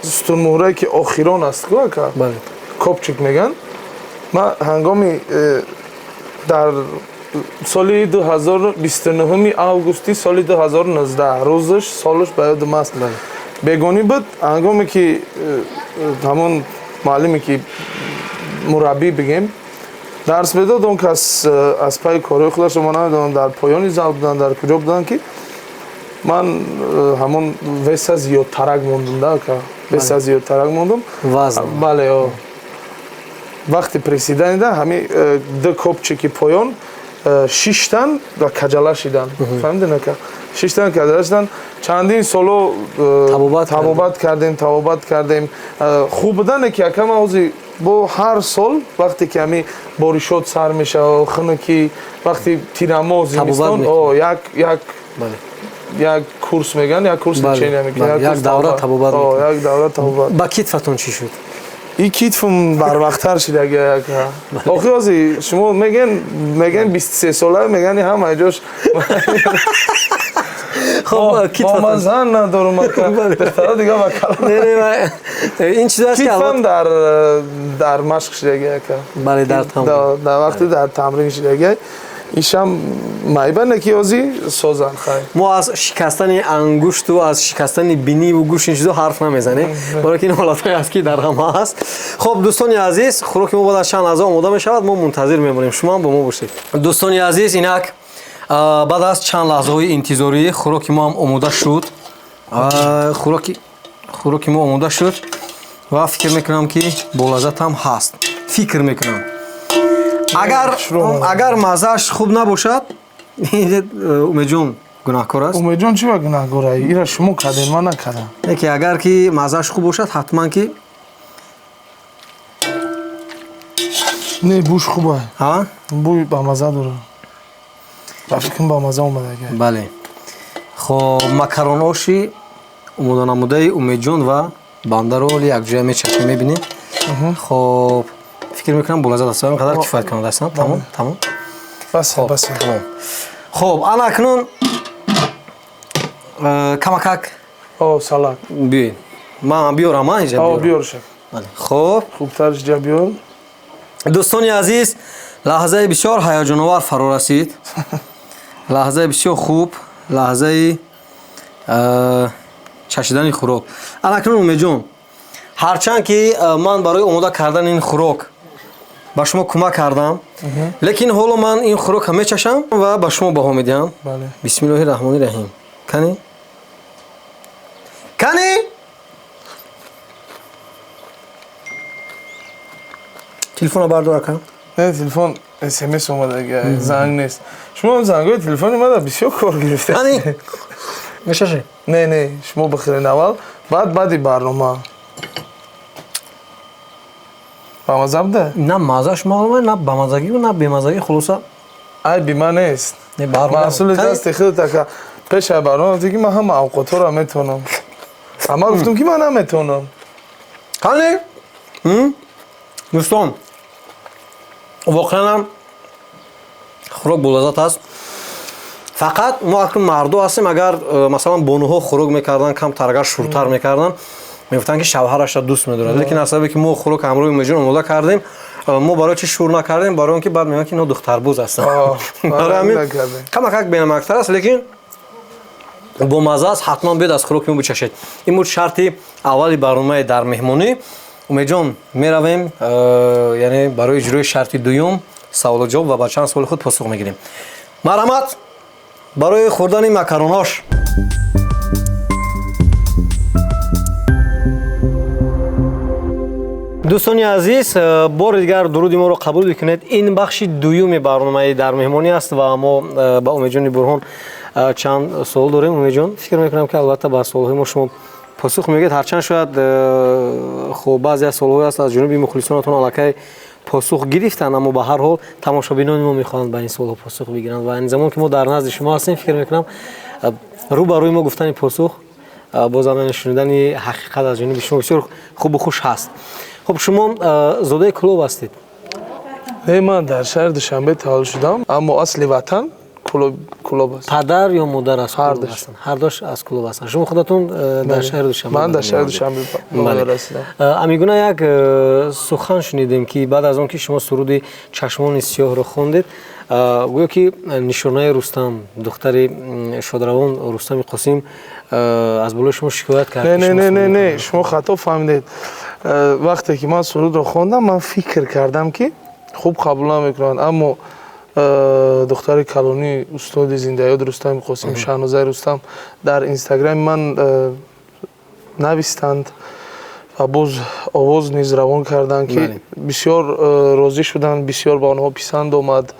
сутунмуҳрае, ки охирон аст ку, ака, копчик мегӯянд. Ман ҳангоми дар соли 2029-уми августи соли 2019, рӯзаш, солаш ба ёдам аст. Бегонӣ буд, ҳангоме ки ҳамон муаллиме ки мураббӣ бигем дарс медод, он кас аз пайи корҳои худаш, ман намедонам дар поёни зал буданд, дар куҷо буданд, ки ман ҳамон веса зиёдтарак мондум, да ака, веса зиёдтарак мондум. Вазн. Бале, вақти приседания ҳами ду копчики поён шиштан ва каҷала шидан, фаҳмидин ака, шиштан, каҷала шидан. Чандин соло табобат кардем, хуб будане ки ака ман ҳозир бо ҳар сол вақте ки ҳами боришот сар мешава, хунукӣ, вақти тирамоҳ, зимистон, як курс мегӯянд, як курс лечения мекунанд, як давра табобат. Як давра табобат. Ба китфатон чӣ шуд? И китфум барвақттар шид. Ака, охи ҳозир шумо мегӯен 23 сола, мегӯян ҳамаи ҷош. Хоб, ман зан надорум ака, духтара дига вакала. Ин чиз аст ки китфам дар машқ шидаги ака. Бале, дар тамрин. Дар вақти дар тамрин шидаги. Ишам майба не ки ҳозир созанд, хай. Мо аз шикастани ангушту аз шикастани биниву гӯш ин чизо ҳарф намезанем, барои ки ин ҳолатҳое аст ки дар ҳама ҳаст. Хоб, дӯстони азиз, хӯроки мо баъд аз чанд лаҳза омода мешавад, мо мунтазир мемонем, шумо ҳам бо мо бошед. Дӯстони азиз, инак баъд аз чанд лаҳзаҳои интизорӣ хӯроки мо ҳам омода шуд. Хӯроки мо омода шуд ва фикр мекунам ки болаззат ҳам ҳаст. Фикр мекунам. Агар маззааш хуб набошад, Умедҷон гунаҳкор аст. Умедҷон чӣ ба гунаҳкор? Ира шумо кардем, ман накардам. Не ки агар ки маззааш хуб бошад, ҳатман ки не, бӯш хуба. Ҳа? Бӯй ба мазза дорад. Ба фикрам ба мазза омада. Бале. Хоб, макароноши омоданамудаи Умедҷон ва бандаро ҳоли якҷоя мечашем, мебинем. Хоб, фикр мекунам болаззат аст. Ин қадар кифоят кунад аст. Тамом, тамом. Бас, бас. Тамом. Хоб, ана акнун камакак салат. Биёед. Ман биёрам, а инҷа биёрам. Биёр шак. Хоб. Хубтарш ҷа биёр. Дӯстони азиз, лаҳзаи бисёр ҳаяҷоновар фаро расид. Лаҳзаи бисёр хуб, лаҳзаи чашидани хӯрок. Ана акнун Умедҷон, ҳарчанд ки ман барои омода кардани ин хӯрок ба шумо кӯмак кардам, лекин ҳоло ман ин хӯрокро мечашам ва ба шумо баҳо медиҳам. Бисмиллоҳи раҳмони раҳим. Кани? Кани? Телефонро бардор ака. Не, телефон смс омада, занг нест. Шумо зангҳои телефони мада бисёр кор гирифта. Кани? Мечашӣ? Не, не, шумо бихӯред аввал, баъд баъди барнома. Ба мазза буда? На маззааш маълума, на бамаззагӣ, на бемаззагӣ, хулоса. Айби ман нест. Маҳсули дасти худат ака. Пеш аз барнома гуфтӣ ки ман ҳама авқотҳоро метавонам. Ама гуфтам ки ман наметавонам. Кани? Дӯстон, воқеан ҳам хӯрок болаззат аст. Фақат мо акнун мардо ҳастем, агар масалан бонуҳо хӯрок мекарданд, камтар агар шӯртар мекарданд, мегуфтанд ки шавҳарашро дӯст медорад. Лекин аз сабабе ки мо хӯрок ҳамроҳи Умедҷон омода кардем, мо барои чӣ шӯр накардем? Барои он ки баъд мегӯянд ки ино духтарбоз ҳастанд. Барои ҳамин камакак бенамактар аст, лекин бомазза аст. Ҳатман биёед аз хӯроки мо бичашед. Ин буд шарти аввали барномаи дар меҳмонӣ. Умедҷон, меравем, яъне барои иҷрои шарти дуюм саволу ҷавоб ва ба чанд суоли худ посух мегирем. Марҳамат барои хӯрдани макаронош. Дӯстони азиз, бори дигар дуруди моро қабул бикунед. Ин бахши дуюми барномаи дар меҳмонӣ аст ва мо ба Умедҷони Бурҳон чанд суол дорем. Умедҷон, фикр мекунам ки албатта ба суолҳои мо шумо посух мегӯед, ҳарчанд шояд хуб баъзе аз суолҳое аст аз ҷониби мухлисонатон аллакай посух гирифтанд, аммо ба ҳар ҳол тамошобинони мо мехоҳанд ба ин суолҳо посух бигиранд ва ин замон ки мо дар назди шумо ҳастем, фикр мекунам рӯ ба рӯи мо гуфтани посух, бозам яъне шунидани ҳақиқат аз ҷониби шумо бисёр хубу хуш ҳаст. Хуб, шумо зодаи Кӯлоб ҳастед? Не, ман дар шаҳри Душанбе таваллуд шудам, аммо асли ватан Кӯлоб аст. Падар ё модар аз Кӯлоб ҳастанд? Ҳар душ аз Кӯлоб ҳастанд. Шумо худатон дар шаҳри Душанбе. Ман дар шаҳри Душанбе ба расидам. Ҳамин гуна як сухан шунидем, ки баъд аз он ки шумо суруди «Чашмони сиёҳро» хондед, гӯё ки Нишонаи Рустам, духтари шодравон Рустами Қосим, аз болои шумо шикоят кард. Не, не, не, не, не, шумо хато фаҳмидед. Вақте ки ман сурудро хондам, ман фикр кардам, ки хуб қабул намекунанд, аммо духтари калонии устоди зиндаёд Рустами Қосим, Шаҳнозаи Рустам, дар Инстаграми ман навистанд ва боз овоз низ равон карданд, ки бисёр розӣ шуданд, бисёр ба онҳо писанд омад.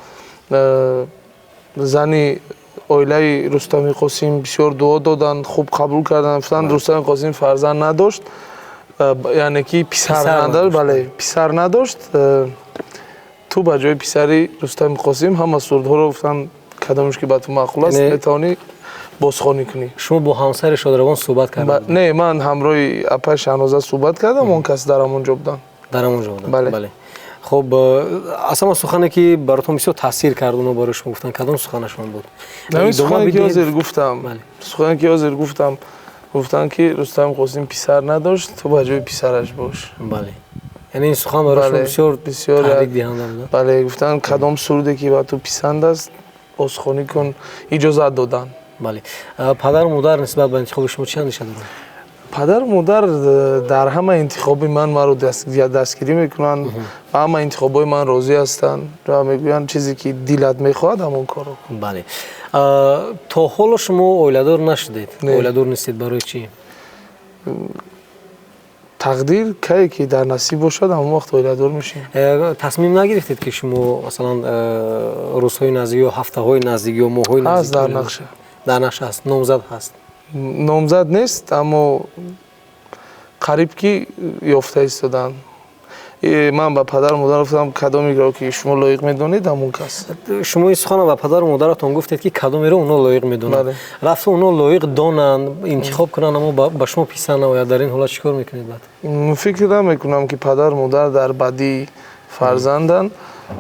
Зани оилаи Рустами Қосим бисёр дуо доданд, хуб қабул карданд, гуфтанд: «Рустами Қосим фарзанд надошт, яъне ки писар надошт, бале, писар надошт, ту ба ҷои писари Рустами Қосим ҳама сурудҳоро, гуфтанд, кадомеш ки ба ту маъқул аст, метавонӣ бозхонӣ кунӣ». Шумо бо ҳамсари шодравон суҳбат кардед? Не, ман ҳамроҳи апаи Шаҳноза суҳбат кардам, он кас дар ҳамон ҷо буданд. Дар ҳамон ҷо буданд. Бале. Хуб, аз ҳама сухане ки баротон бисёр таъсир кард, оно барои шумо гуфтанд, кадом суханашон буд? Сухане ки ҳозир гуфтам, сухане ки ҳозир гуфтам. Гуфтанд, ки Рустам Қосим писар надошт, ту ба ҷои писараш бош. Бале, яъне ин сухан барои шумо бисёр бисёр таҳрикдиҳанда буд. Бале, гуфтанд, кадом суруде ки ба ту писанд аст, бозхонӣ кун, иҷозат доданд. Бале, падару модар нисбат ба интихоби шумо чӣ андеша доранд? Падару модар дар ҳама интихоби ман маро дастгирӣ мекунанд, ба ҳама интихобҳои ман розӣ ҳастанд ва мегӯянд, чизе ки дилат мехоҳад, ҳамон корро кун. Бале, то ҳоло шумо оиладор нашудед, оиладор нестед, барои чӣ? Тақдир кае ки дар насиб бошад, ҳамон вақт оиладор мешем. Тасмим нагирифтед, ки шумо, масалан, рӯзҳои наздик ё ҳафтаҳои наздик ё моҳҳои наздик? Ҳаст дар нақша. Дар нақша аст, номзад ҳаст? Номзад нест, аммо қариб ки ёфта истоданд. Ман ба падару модар гуфтам, кадомеро ки шумо лоиқ медонед, ҳамон кас. Шумо ин суханро ба падару модаратон гуфтед, ки кадомеро онҳо лоиқ медонанд. Рафта онҳо лоиқ донанд, интихоб кунанд, аммо ба шумо писанд наояд, дар ин ҳолат чӣ кор мекунед баъд? Фикр намекунам, ки падару модар дар бадии фарзанданд.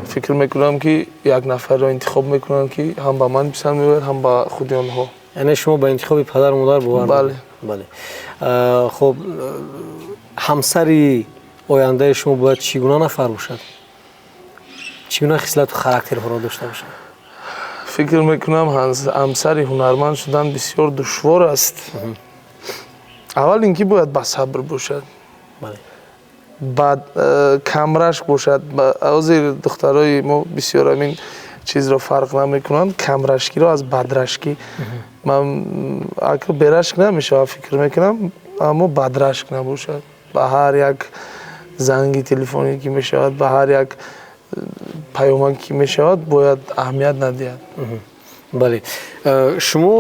Фикр мекунам, ки як нафарро интихоб мекунанд, ки ҳам ба ман писанд меояд, ҳам ба худи онҳо. Яъне шумо ба интихоби падару модар бовар? Бале. Бале, хуб, ҳамсари ояндаи шумо бояд чӣ гуна нафар бошад, чӣ гуна хислату характерҳоро дошта бошад? Фикр мекунам, ҳамсари ҳунарманд шудан бисёр душвор аст. Аввал ин ки бояд басабр бошад, баъд камрашк бошад. Ҳозир духтарои мо бисёр ҳамин чизро фарқ намекунанд, камрашкиро аз бадрашкӣ. Ман берашк намешавад, фикр мекунам, аммо бадрашк набошад, ба ҳар як занги телефонӣ ки мешавад, ба ҳар як паёмак ки мешавад, бояд аҳамият надиҳад. Бале, шумо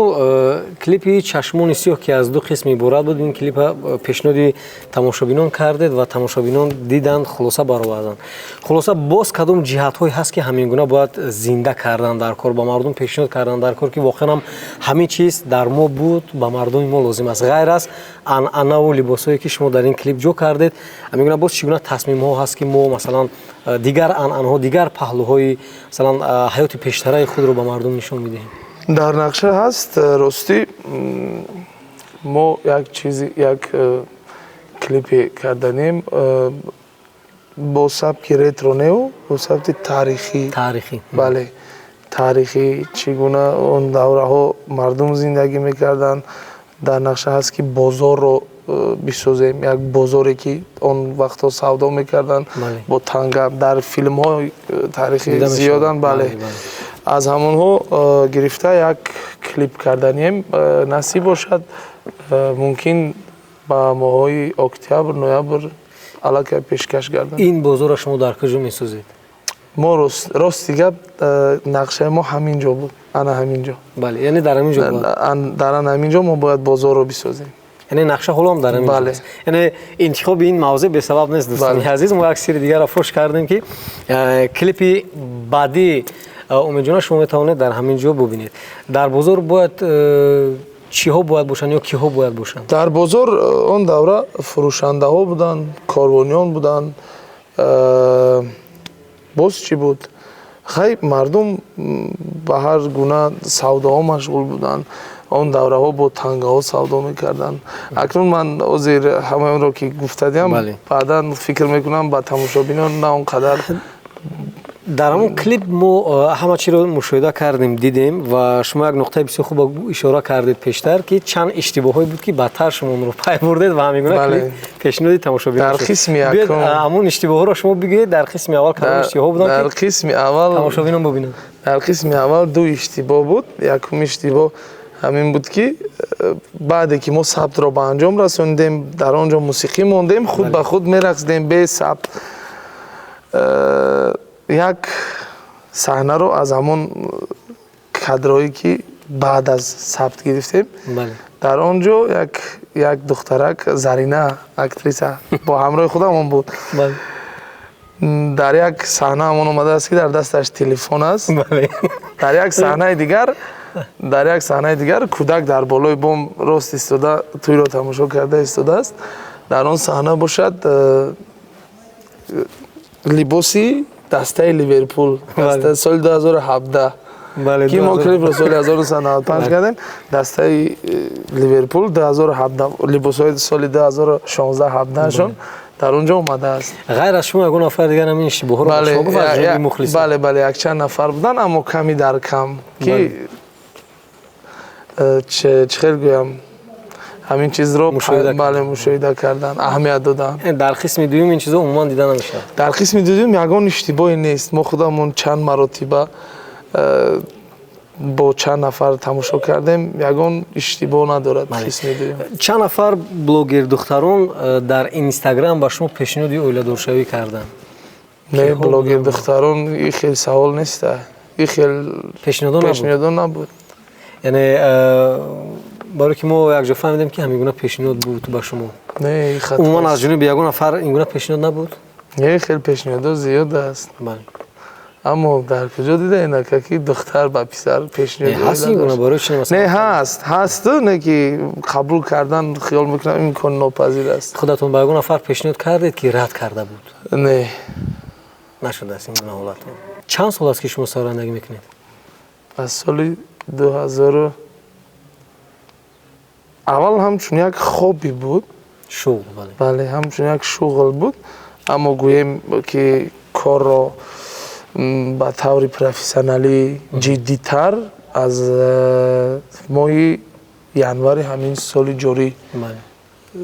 клипи «Чашмони сиёҳ», ки аз ду қисм иборат буд, ин клипа пешниҳоди тамошобинон кардед ва тамошобинон диданд, хулоса бароварданд. Хулоса, боз кадом ҷиҳатҳое ҳаст, ки ҳамин гуна бояд зинда кардан дар кор, ба мардум пешниҳод кардан дар кор, ки воқеан ҳам ҳамин чиз дар мо буд, ба мардуми мо лозим аст, ғайр аз анъанаву либосҳое, ки шумо дар ин клип ҷо кардед? Ҳамин гуна боз чӣ гуна тасмимҳо ҳаст, ки мо, масалан, дигар анъанаҳо, дигар паҳлӯҳои, масалан, ҳаёти пештараи худро ба мардум нишон медиҳем? Дар нақша ҳаст, ростӣ, мо як чизи, як клипе карданем бо сабки ретро неу бо сабти таърихӣ. Таърихӣ. Бале, таърихӣ, чӣ гуна он давраҳо мардум зиндагӣ мекарданд. Дар нақша ҳаст, ки бозорро бисозем, як бозоре, ки он вақтҳо савдо мекарданд бо танга. Дар филмҳои таърихӣ зиёданд, бале, аз ҳамонҳо гирифта як клип карданием. Насиб бошад, мумкин ба моҳҳои октябр, ноябр аллакай пешкаш гардад. Ин бозорро шумо дар куҷо месозед? Мо, рости гап, нақшаи мо ҳамин ҷо буд, ана ҳамин ҷо. Бале, яъне дар ҳамин ҷо? Дар ана ҳамин ҷо мо бояд бозорро бисозем. Яъне нақша ҳоло ҳам дар ҳамин ҷо аст. Яъне интихоби ин мавзеъ бесабаб нест. Дӯстони азиз, мо як сири дигарро фош кардем, ки клипи баъдии Умедҷона шумо метавонед дар ҳамин ҷо бубинед. Дар бозор бояд чиҳо бояд бошанд ё киҳо бояд бошанд? Дар бозор он давра фурӯшандаҳо буданд, корвониён буданд, боз чӣ буд? Хай, мардум ба ҳар гуна савдоҳо машғул буданд. Он давраҳо бо тангаҳо савдо мекарданд. Акнун ман ҳозир ҳамаи онро ки гуфта диҳам, баъдан фикр мекунам, ба тамошобинон на он қадар. Дар ҳамон клип мо ҳама чиро мушоҳида кардем, дидем, ва шумо як нуқтаи бисёр хуб ишора кардед пештар, ки чанд иштибоҳое буд, ки баъдтар шумо онро пай бурдед ва ҳамин гуна клип пешниҳоди тамошобинон Дар шуд. қисми Биёед, якум. Ҳамон иштибоҳҳоро шумо бигӯед. Дар қисми аввал кадом иштибоҳҳо буданд, Дар ки қисми аввал тамошобинон бубинанд? Дар қисми аввал ду иштибоҳ буд. Якум иштибоҳ ҳамин буд, ки баъде ки мо сабтро ба анҷом расонидем, дар он ҷо мусиқӣ мондем, худ ба худ мерақсидем бе сабт. Як саҳнаро аз ҳамон кадрҳое, ки баъд аз сабт гирифтем, дар он ҷо як духтарак, Зарина, актриса, бо ҳамроҳи худамон буд. Дар як саҳна ҳамон омадааст, ки дар дасташ телефон аст. Дар як саҳнаи дигар кӯдак дар болои бом рост истода, тӯйро тамошо карда истодааст. Дар он саҳна бошад, либоси дастаи Ливерпул, соли 2017, ки мо клипро соли 1995 кардем, дастаи Ливерпул 2017, либосҳои соли 2016-17шон дар он ҷо омадааст. Ғайр аз шумо ягон нафар дигар ҳамин иштибоҳҳоро ба шумо гуфт аз ҷониби мухлисон? Бале, якчанд нафар буданд, аммо ками дар кам, ки чӣ хел гӯям, ҳамин чизро, бале, мушоҳида кардан, аҳамият доданд. Дар қисми дуюм ин чизо умуман дида намешавад. Дар қисми дуюм ягон иштибоҳе нест. Мо худамон чанд маротиба бо чанд нафар тамошо кардем, ягон иштибоҳ надорад қисми дуюм. Чанд нафар блогер духтарон дар Инстаграм ба шумо пешниҳоди оиладоршавӣ карданд? Не, блогер духтарон, и хел савол неста, и хел пешниҳодо набуд. Яъне барое ки мо якҷо фаҳмидем, ки ҳамин гуна пешниҳод буд ба шумо. Не. Умуман аз ҷониби ягон нафар ин гуна пешниҳод набуд? Не, хел пешниҳодо зиёд аст, аммо дар куҷо дидаед, ака, ки духтар ба писар пешниҳод? Ҳаст ин гуна, барои чи? Не, ҳаст, ҳасту, не ки қабул кардан, хиёл мекунам, имкон нопазир аст. Худатон ба ягон нафар пешниҳод кардед, ки рад карда буд? Не. Нашудааст ин гуна ҳолатҳо. Чанд сол аст, ки шумо сарояндагӣ мекунед? Аз соли 2000. Аввал ҳамчун як хобби буд. Шуғл, бале. Бале, ҳамчун як шуғл буд, аммо гӯем, ки корро ба таври профессионалӣ, ҷиддитар аз моҳи январи ҳамин соли ҷорӣ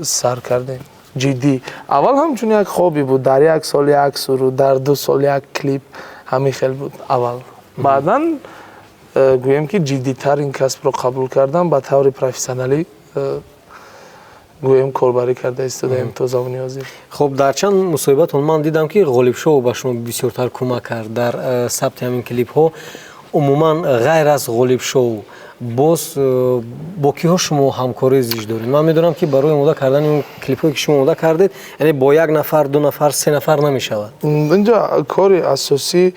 сар кардем ҷиддӣ. Аввал ҳамчун як хобби буд, дар як сол як суруд, дар 2 сол як клип, ҳамин хел буд аввал. Баъдан гӯем, ки ҷиддитар ин касбро қабул кардам, ба таври профессионалӣ гӯем корбарӣ карда истодаем то замони ҳозир. Хуб, дар чанд мусоҳибатон ман дидам, ки Ғолибшоу ба шумо бисёртар кӯмак кард дар сабти ҳамин клипҳо. Умуман, ғайр аз Ғолибшоу, боз бо киҳо шумо ҳамкории зич доред? Ман медонам, ки барои омода кардани он клипҳое, ки шумо омода кардед, яъне бо як нафар, ду нафар, се нафар намешавад. Инҷа кори асосӣ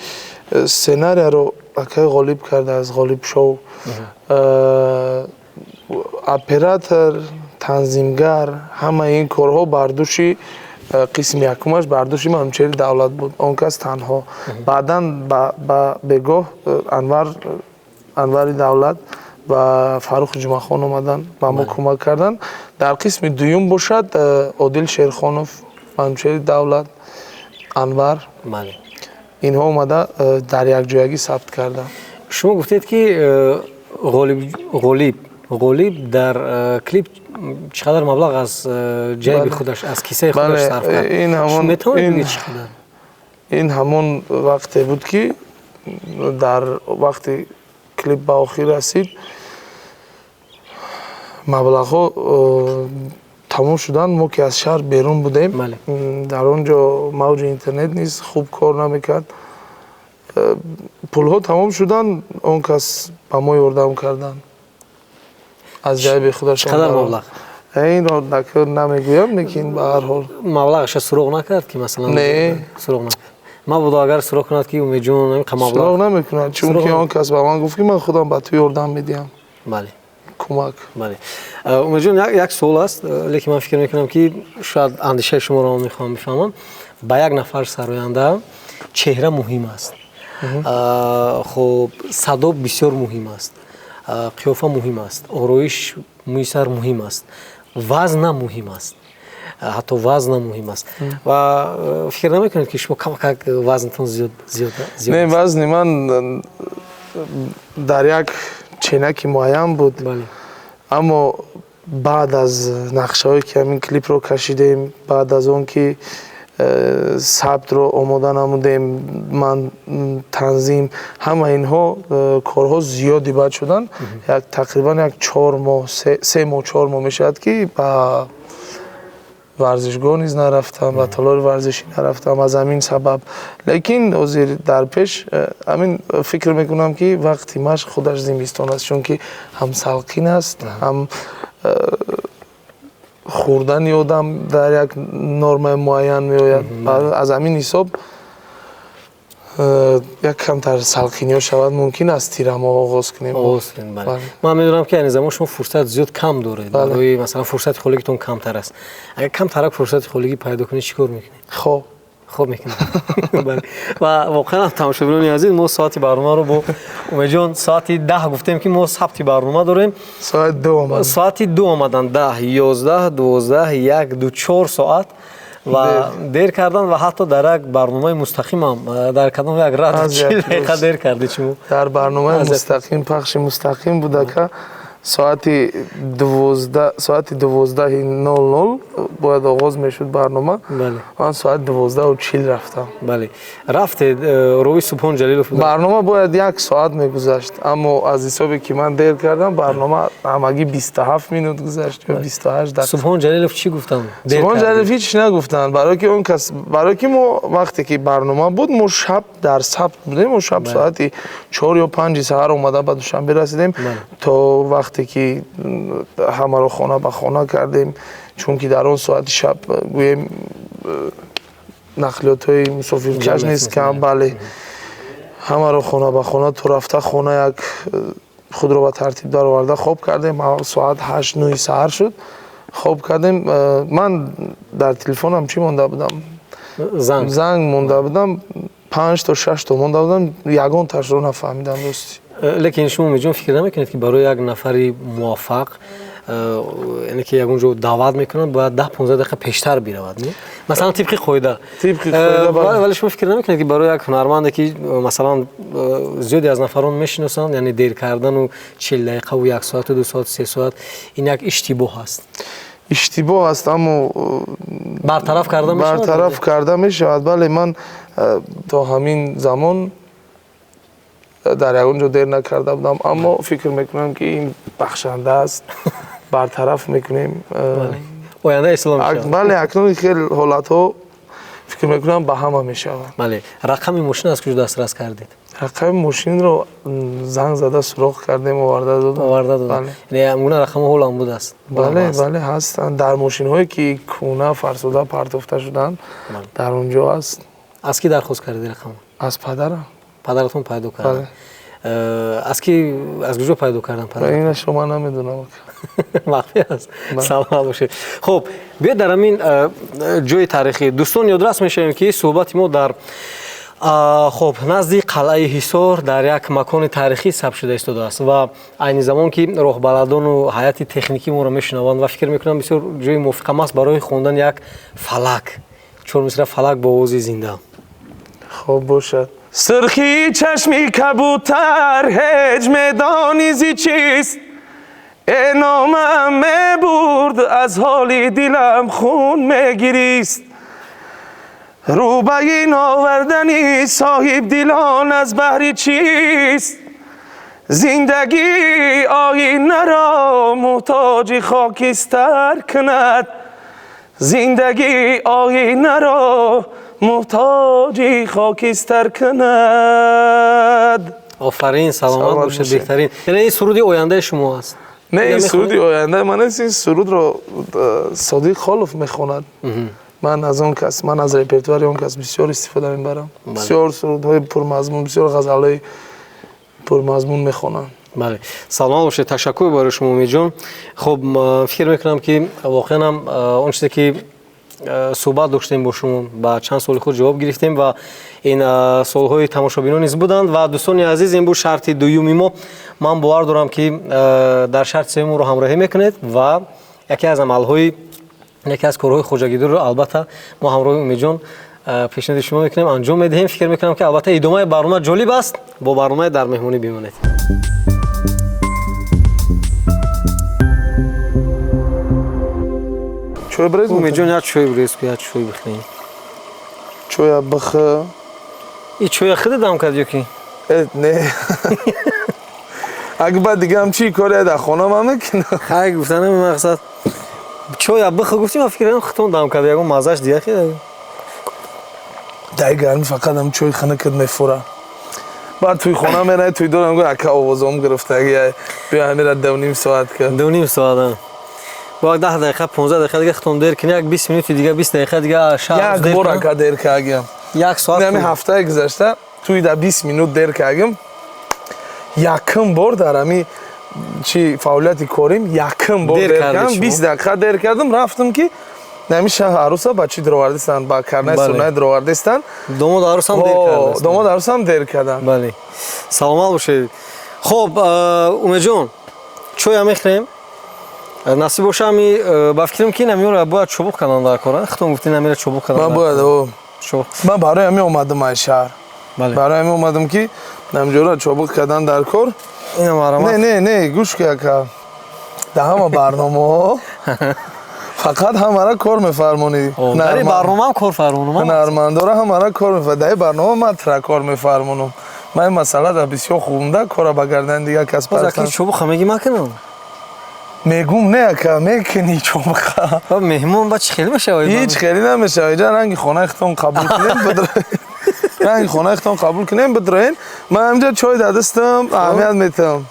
сценарияро акай Ғолиб кардааст, Ғолибшоу. Оператор, танзимгар, ҳамаи ин корҳо бар дӯши қисми якумаш бар дӯши Манучери Давлат буд, он кас танҳо. Баъдан ба бегоҳ Анвари Давлат ва Фаррух Ҷумъахон омаданд, ба мо кӯмак карданд. Дар қисми дуюм бошад, Одил Шерхонов, Манучери Давлат, Анвар, инҳо омада дар якҷоягӣ сабт карданд. Шумо гуфтед, ки Ғолиб дар клип чӣ қадар маблағ аз ҷайби худаш, аз кисаи худаш сарф кард. Метавонед бигӯед, чӣ қадар? Ин ҳамон вақте буд, ки дар вақти клип ба охир расид, маблағҳо тамом шуданд. Мо ки аз шаҳр берун будем, дар он ҷо мавҷи интернет низ хуб кор намекард. Пулҳо тамом шуданд, он кас ба мо ёрдам карданд аз ҷайби худашон. Чӣ қадар маблағ? Инро намегӯям, лекин ба ҳар ҳол. Маблағаша суроғ накард, ки масалан? Не. Суроғ накард. Мабодо агар суроғ кунад, ки Умедҷон, ин маблағ. Суроғ намекунад, чунки он кас ба ман гуфт, ки ман худам ба ту ёрдам медиҳам. Кӯмак. Бале, Умедҷон, як суол аст, лекин ман фикр мекунам, ки шояд андешаи шуморо мехоҳам бифаҳмам. Ба як нафар сароянда чеҳра муҳим аст. Хуб, садо бисёр муҳим аст, қиёфа муҳим аст, ороиш мӯи сар муҳим аст, вазнам муҳим аст, ҳатто вазнам муҳим аст. Ва фикр намекунед, ки шумо камакак вазнтон зиёд зиёд? Не, вазни ман дар як ченаки муайян буд, аммо баъд аз нақшаҳое, ки ҳамин клипро кашидем, баъд аз он ки сабтро омода намудем, ман танзим, ҳама инҳо корҳо зиёди бад шуданд. Як тақрибан як 4 моҳ, 3 моҳ, 4 моҳ мешавад, ки ба варзишгоҳ низ нарафтам, ба толори варзишӣ нарафтам аз ҳамин сабаб. Лекин ҳозир дар пеш ҳамин фикр мекунам, ки вақти машқ худаш зимистон аст, чунки ҳам салқин аст, ҳам хӯрдани одам дар як нормаи муайян меояд. Аз ҳамин ҳисоб як камтар салқиниҳо шавад, мумкин аст тирамоҳ оғоз кунем. Оғоз кунем, бале. Ман медонам, ки айни замон шумо фурсат зиёд кам доред, барои масалан фурсати холигитон камтар аст. Агар камтарак фурсати холигӣ пайдо кунед, чӣ кор мекунед? Хоб. Хоб мекунед. Ва воқеан, тамошобинони азиз, мо соати барномаро бо Умедҷон соати 10 гуфтем, ки мо сабти барнома дорем. Соати 2 омадам. Соати 2 омадан. 10, 11, 12, 1, 2, 4 соат ва дер кардан. Ва ҳатто дар як барномаи мустақимам, дар кадом як радио, 40 дақиқа дер кардед шумо. Дар барномаи мустақим, пахши мустақим будака. Соати 12, соати 12:00 бояд оғоз мешуд барнома. Ман соати 12:40 рафтам. Бале, рафтед. Ровӣ Субҳон Ҷалилов. Барнома бояд як соат мегузашт, аммо аз ҳисобе ки ман дер кардам, барнома ҳамагӣ 27 минут гузашт ё 28 дақиқа. Субҳон Ҷалилов чӣ гуфтанд? Субҳон Ҷалилов ҳеч нагуфтанд, барое ки он кас, барое ки мо вақте ки барнома буд, мо шаб дар сабт будем. Мо шаб соати 4 ё 5-и саҳар омада ба Душанбе расидем. То вақте ки ҳамаро хона ба хона кардем, чунки дар он соати шаб, гӯем, нақлиётҳои мусофиркаш нест, кам. Бале, ҳамаро хона ба хона, то рафта хона як худро ба тартиб дароварда, хоб кардем. Соат 8, 9-и саҳар шуд, хоб кардем. Ман дар телефонам чӣ монда будам? Занг. Занг монда будам, панҷ то, шаш то монда будам, ягон ташро нафаҳмидам, рости. Лекин шумо, Умедҷон, фикр намекунед, ки барои як нафари муваффақ, яъне ки ягон ҷо даъват мекунанд, бояд 10-15 дақиқа пештар биравад, не? Масалан, тибқи қоида. Тибқи қоида. Вале шумо фикр намекунед, ки барои як ҳунарманде, ки масалан зиёде аз нафарон мешиносанд, яъне дер кардану 40 дақиқаву як соату 2 соат, 3 соат ин як иштибоҳ аст? Иштибоҳ аст, аммо бартараф карда мешавад. Бартараф карда мешавад, бале. Ман то ҳамин замон дар ягон ҷо дер накарда будам, аммо фикр мекунам, ки ин бахшанда аст, бартараф мекунем. Оянда ислоҳ мешавад. Бале, акнун хел ҳолатҳо, фикр мекунам, ба ҳама мешавад. Бале. Рақами мошин аз куҷо дастрас кардед? Рақами мошинро занг зада суроғ кардем, оварда додам. Оварда додам. Яъне ҳамгуна рақамҳо ҳоло ҳам будааст? Бале, бале, ҳастанд. Дар мошинҳое, ки кӯна, фарсуда партофта шуданд, дар он ҷо аст. Аз кӣ дархост кардед рақамро? Аз падарам. Падаратон пайдо кард? Аз ки, аз куҷо пайдо кардан падар? Инашро ман намедонам. Махфӣ аст. Саломат бошед. Хуб, биёед дар ҳамин ҷои таърихӣ, дӯстон, ёдрас мешавем, ки суҳбати мо дар хуб, назди қалъаи Ҳисор, дар як макони таърихӣ сабт шуда истодааст. Ва айни замон ки роҳбаладону ҳайати техникӣ моро мешунаванд, ва фикр мекунам, бисёр ҷои мувофиқам аст барои хондани як фалак, чор мисра фалак бо овози зинда. Хуб бошад. Сирхии чашми кабутар ҳеҷ медонӣ зи чист? Э, номаам мебурд, аз ҳоли дилам хун мегирист. Рӯ ба ин овардани соҳибдилон аз баҳри чист? Зиндагӣ оинаро муҳтоҷи хокистар кунад, зиндагӣ оинаро муҳтоҷи хокистар кунад. Офарин, саломат бошед, беҳтарин. Яъне ин суруди ояндаи шумо аст? Не, ин суруди ояндаи ман нест. Ин сурудро Содиқ Холов мехонад. Ман аз он кас, ман аз репертуари он кас бисёр истифода мебарам. Бисёр сурудҳои пурмазмун, бисёр ғазалҳои пурмазмун мехонам. Бале, саломат бошед. Ташаккур барои шумо, Умедҷон. Хуб, фикр мекунам, ки воқеан ҳам он чизе ки суҳбат доштем бо шумо, ба чанд суоли худ ҷавоб гирифтем ва ин суолҳои тамошобинон низ буданд. Ва дӯстони азиз, ин буд шарти дуюми мо. Ман бовар дорам, ки дар шарти сеюм моро ҳамроҳӣ мекунед ва яке аз амалҳои, яке аз корҳои хоҷагидорро албатта мо ҳамроҳи Умедҷон пешниҳоди шумо мекунем, анҷом медиҳем. Фикр мекунам, ки албатта идомаи барнома ҷолиб аст. Бо барномаи дар меҳмонӣ бимонед. Чой брез? Умедҷон, як чой брез ку, як чой бихӯрем. Чоя бих. И чоя хида дам кард ё ки? Не. Аг баъд дигаам чӣ коре дар хона ман мекунам? Хай, гуфтанам мақсад чоя бих гуфтим, ман фикр кардам хитон дам кард, ягон маззаш дига хида. Дар гармӣ фақат ам чой хунукат мефура. Баъд туи хона меравӣ, туи дорам гӯ, ака, овозом гирифтаги, биё ҳамира 2.5 соат кар. 2.5 соат. Бо 10 дақиқа, 15 дақиқа дига хитон дер кунӣ, як 20 минути дига, 20 дақиқа дига шаҳр. Як бор ака дер кардем. Як соат. Ҳами ҳафтаи гузашта туи да 20 минут дер кардем. Якум бор дар ҳами чи фаъолияти корим якум бор дер кардам, 20 дақиқа дер кардам, рафтам ки нами шаҳр аруса ба чӣ даровардистанд, ба карнаи сурнай даровардистанд. Домод арусам дер кардааст. Домод арусам дер карданд. Бале. Саломат бошед. Хоб, Умедҷон, чоя мехӯрем. Насиб боша, ами ба фикрам, ки намиёра бояд чобуқ кардан дар кора. Хитон гуфтӣ, намира чобуқ кардан. Ман бояд, ман барои ҳамин омадам ай шаҳр. Барои ҳамин омадам, ки намҷора чобуқ кардан дар кор. Ина марамат. Не, не, не, гӯш ки ака. Дар ҳама барномаҳо фақат ҳамара кор мефармонӣ. Дар ин барномаам кор фармонам. Ҳунармандора ҳамара кор мефармонӣ. Дар ин барнома ман тра кор мефармонам. Ман ин масъала дар бисёр хубам, да кора ба гардани дигар кас партам. Чобуқ ҳамагӣ макунам. Мегум, не ака, мекунӣ чобуқа. Меҳмон ба чӣ хеле мешавад? Ҳеҷ хеле намешавад. Иҷа ранги хонаи худтон қабул кунем, ранги хонаи худтон қабул кунем, бидроен. Ман ҳамҷа чой дар дастам, аҳамият метиҳам.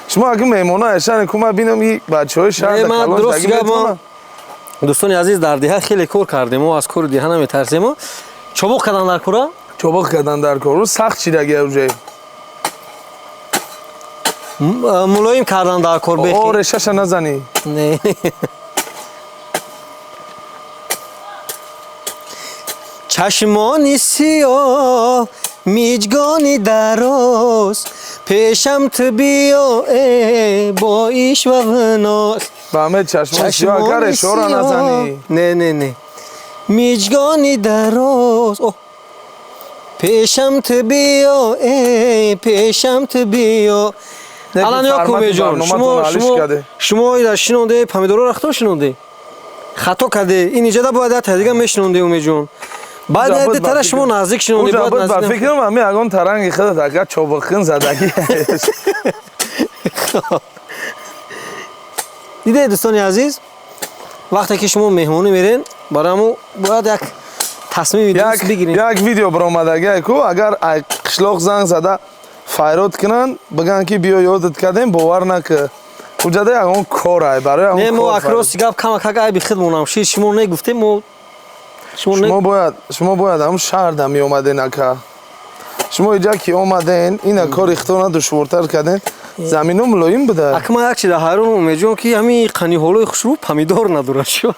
Шумо аги меҳмона айшане ку, ман бинам и бачаҳои шаҳр дар калон даги метавонам. Дӯстони азиз, дар деҳа хеле кор кардем, мо аз кори деҳа наметарсем. Чобуқ кардан дар кора? Чобуқ кардан дар кор. Сахт чидаги уже. Мулоим кардан дар кор бехи. О, решаша назанӣ. Не. Чашмони сиёҳ, миҷгони дароз, пешам ту биё, э бо ишва вноз. Ба ҳамаи чашмони сиёҳ ака решаро назанӣ. Не, не, не. Миҷгони дароз, о пешам ту биё, э пешам ту биё. Алан ё Умедҷон, шумо ира шинонде, помидорро хато шинонде. Хато карде. Ин иҷода бояд як дига мешинонде, Умедҷон. Баъд як тара шумо наздик шинонде, бояд наздик. Ба фикрам ҳами ягон таранги худат ака чобуқин задаги. Диде, дӯстони азиз, вақте ки шумо меҳмонӣ мерен, барои мо бояд як тасмими дуруст бигирем. Як видео баромадаги ку, агар ай қишлоқ занг зада файрод кунанд, бигӯянд ки биё ёдат кардем, бовар накун. Уҷада ягон кор ай барои ягон. Не, мо акрости гап камакак айби худмонам шид, шумо негуфтем, мо шумо бояд ҳамун шаҳрда меомаден ака. Шумо иҷа ки омаден, ина кори худтона душвортар карден. Замино мулоим буда. Ака, ман як чиза ҳайронам, Умедҷон, ки ҳамин қаниҳолои хушрӯ помидор надорад шо.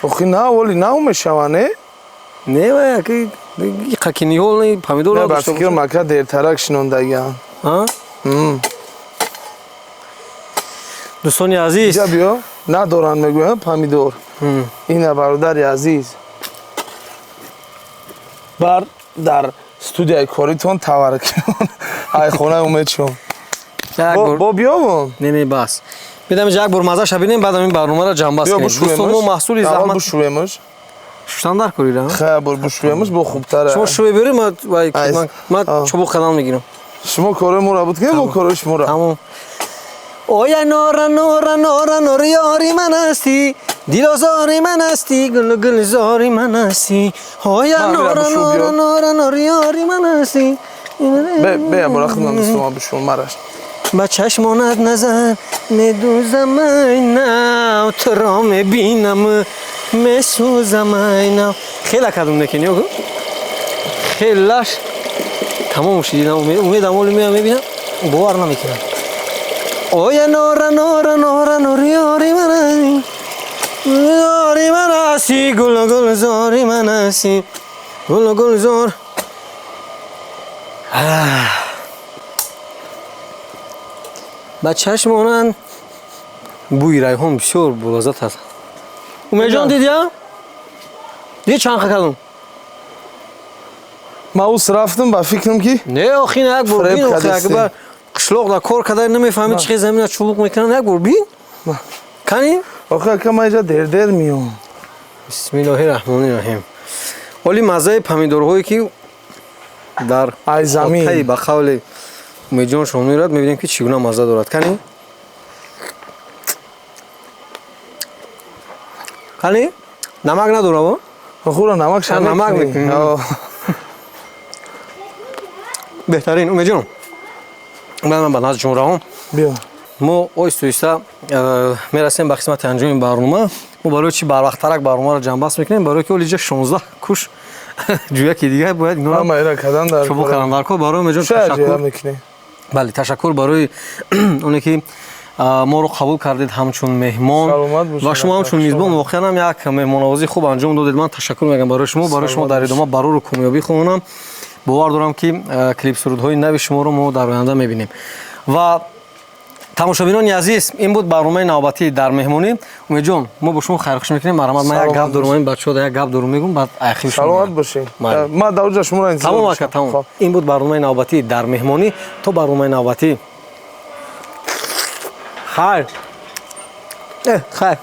Охи на, оли нав мешаванд, не? Не, вай ака, қакиниҳол помидор надошта. Ба фикрам ака дертарак шинондагиам. Дӯстони азиз, иҷа биё, надоранд мегӯянд помидор. Ина бародари азиз. Бар дар студияи коритон тавар кунон. Ай хонаи Умедшон. Бо биёвон? Не, не, бас. Бидам як бор мазаша бинем, баъд ин барномаро ҷамъбаст кунем. Дӯстон, мо маҳсули заҳмат бушӯемш. Шуштан дар корира? Хай, бор бушӯемш, бо хубтар. Шумо шӯе биёред, ман чобуқ қадам мегирам. Шумо корои моро буд кунед, мо корои шуморо. Тамом. Оя нора нора нора нор ёри ман ҳастӣ, дилозори ман ҳастӣ, гул гулзори ман ҳастӣ. Оя нора нора нора нор ёри ман ҳастӣ. Бе, бора худам дастума бушӯм мараш. Ба чашмонат назар медӯзам, ай нав туро мебинам, месӯзам, ай нав. Хела кардум, некин ё хелаш тамом шидинам. Умедам оли меям мебинам, бовар намекунам. Оя нора нора нора нор ёри ман ҳастӣ, ёри ман ҳастӣ, гулу гулзори ман ҳастӣ, гулу гулзор. Ба чашм монанд бӯи райҳон бисёр болаззат аст. Умедҷон, дидия? Диди чанд ха кардум? Ма ус рафтам, ба фикрам ки Не, охи, як бор фиреб бин, охи, кардастӣ. як бар қишлоқ дар кор карда намефаҳми чӣ хел замина чубуқ мекунанд, як бор бин. Кани? Охи ака, ман инҷа дер-дер миём. Бисмиллоҳи раҳмони раҳим. Оли маззаи помидорҳое ки дар Ай замин. хотаи ба қавли Умедҷон шумо меорад, мебинем ки чӣ гуна мазза дорад. Кани? Кани? Намак надора во? Хура намак ша. Намак мекунӣ. Беҳтарин, Умедҷон. Ман ба назди шумо равам. Биё. Мо оҳиста оҳиста мерасем ба қисмати анҷоми барнома. Мо барои чӣ барвақттарак барномаро ҷамъбаст мекунем? Барое ки олиҷа 16 куш ҷӯяки дигар бояд инора Ҳама ира кардан дар чубуқ кардан дар кор. Барои Умедҷон шояд ҷоя ташаккур. мекунӣ. Бале, ташаккур барои оне ки моро қабул кардед ҳамчун меҳмон Саломат бошед, ва шумо ҳамчун ака, мизбон воқеан ҳам як меҳмонавозии хуб анҷом додед. Ман ташаккур мегӯям барои шумо. Барои шумо дар идома барору комёбӣ хоҳонам. Бовар дорам ки клипсурудҳои нави шуморо мо дар оянда мебинем. Ва тамошобинони азиз, ин буд барномаи навбатӣ «Дар меҳмонӣ». Умедҷон, мо бо шумо хайрхуш мекунем. Марҳамат, ман як Саломат гап дорум, ин бачаҳо як гап дорум мегӯм, баъд айхи шумо. Саломат бошед. Майли. Ман дар уҷа шуморо интизор Тамом бошам. ака, тамом. Хоб. Ин буд барномаи навбатӣ «Дар меҳмонӣ». То барномаи навбатӣ, хайр, хайр.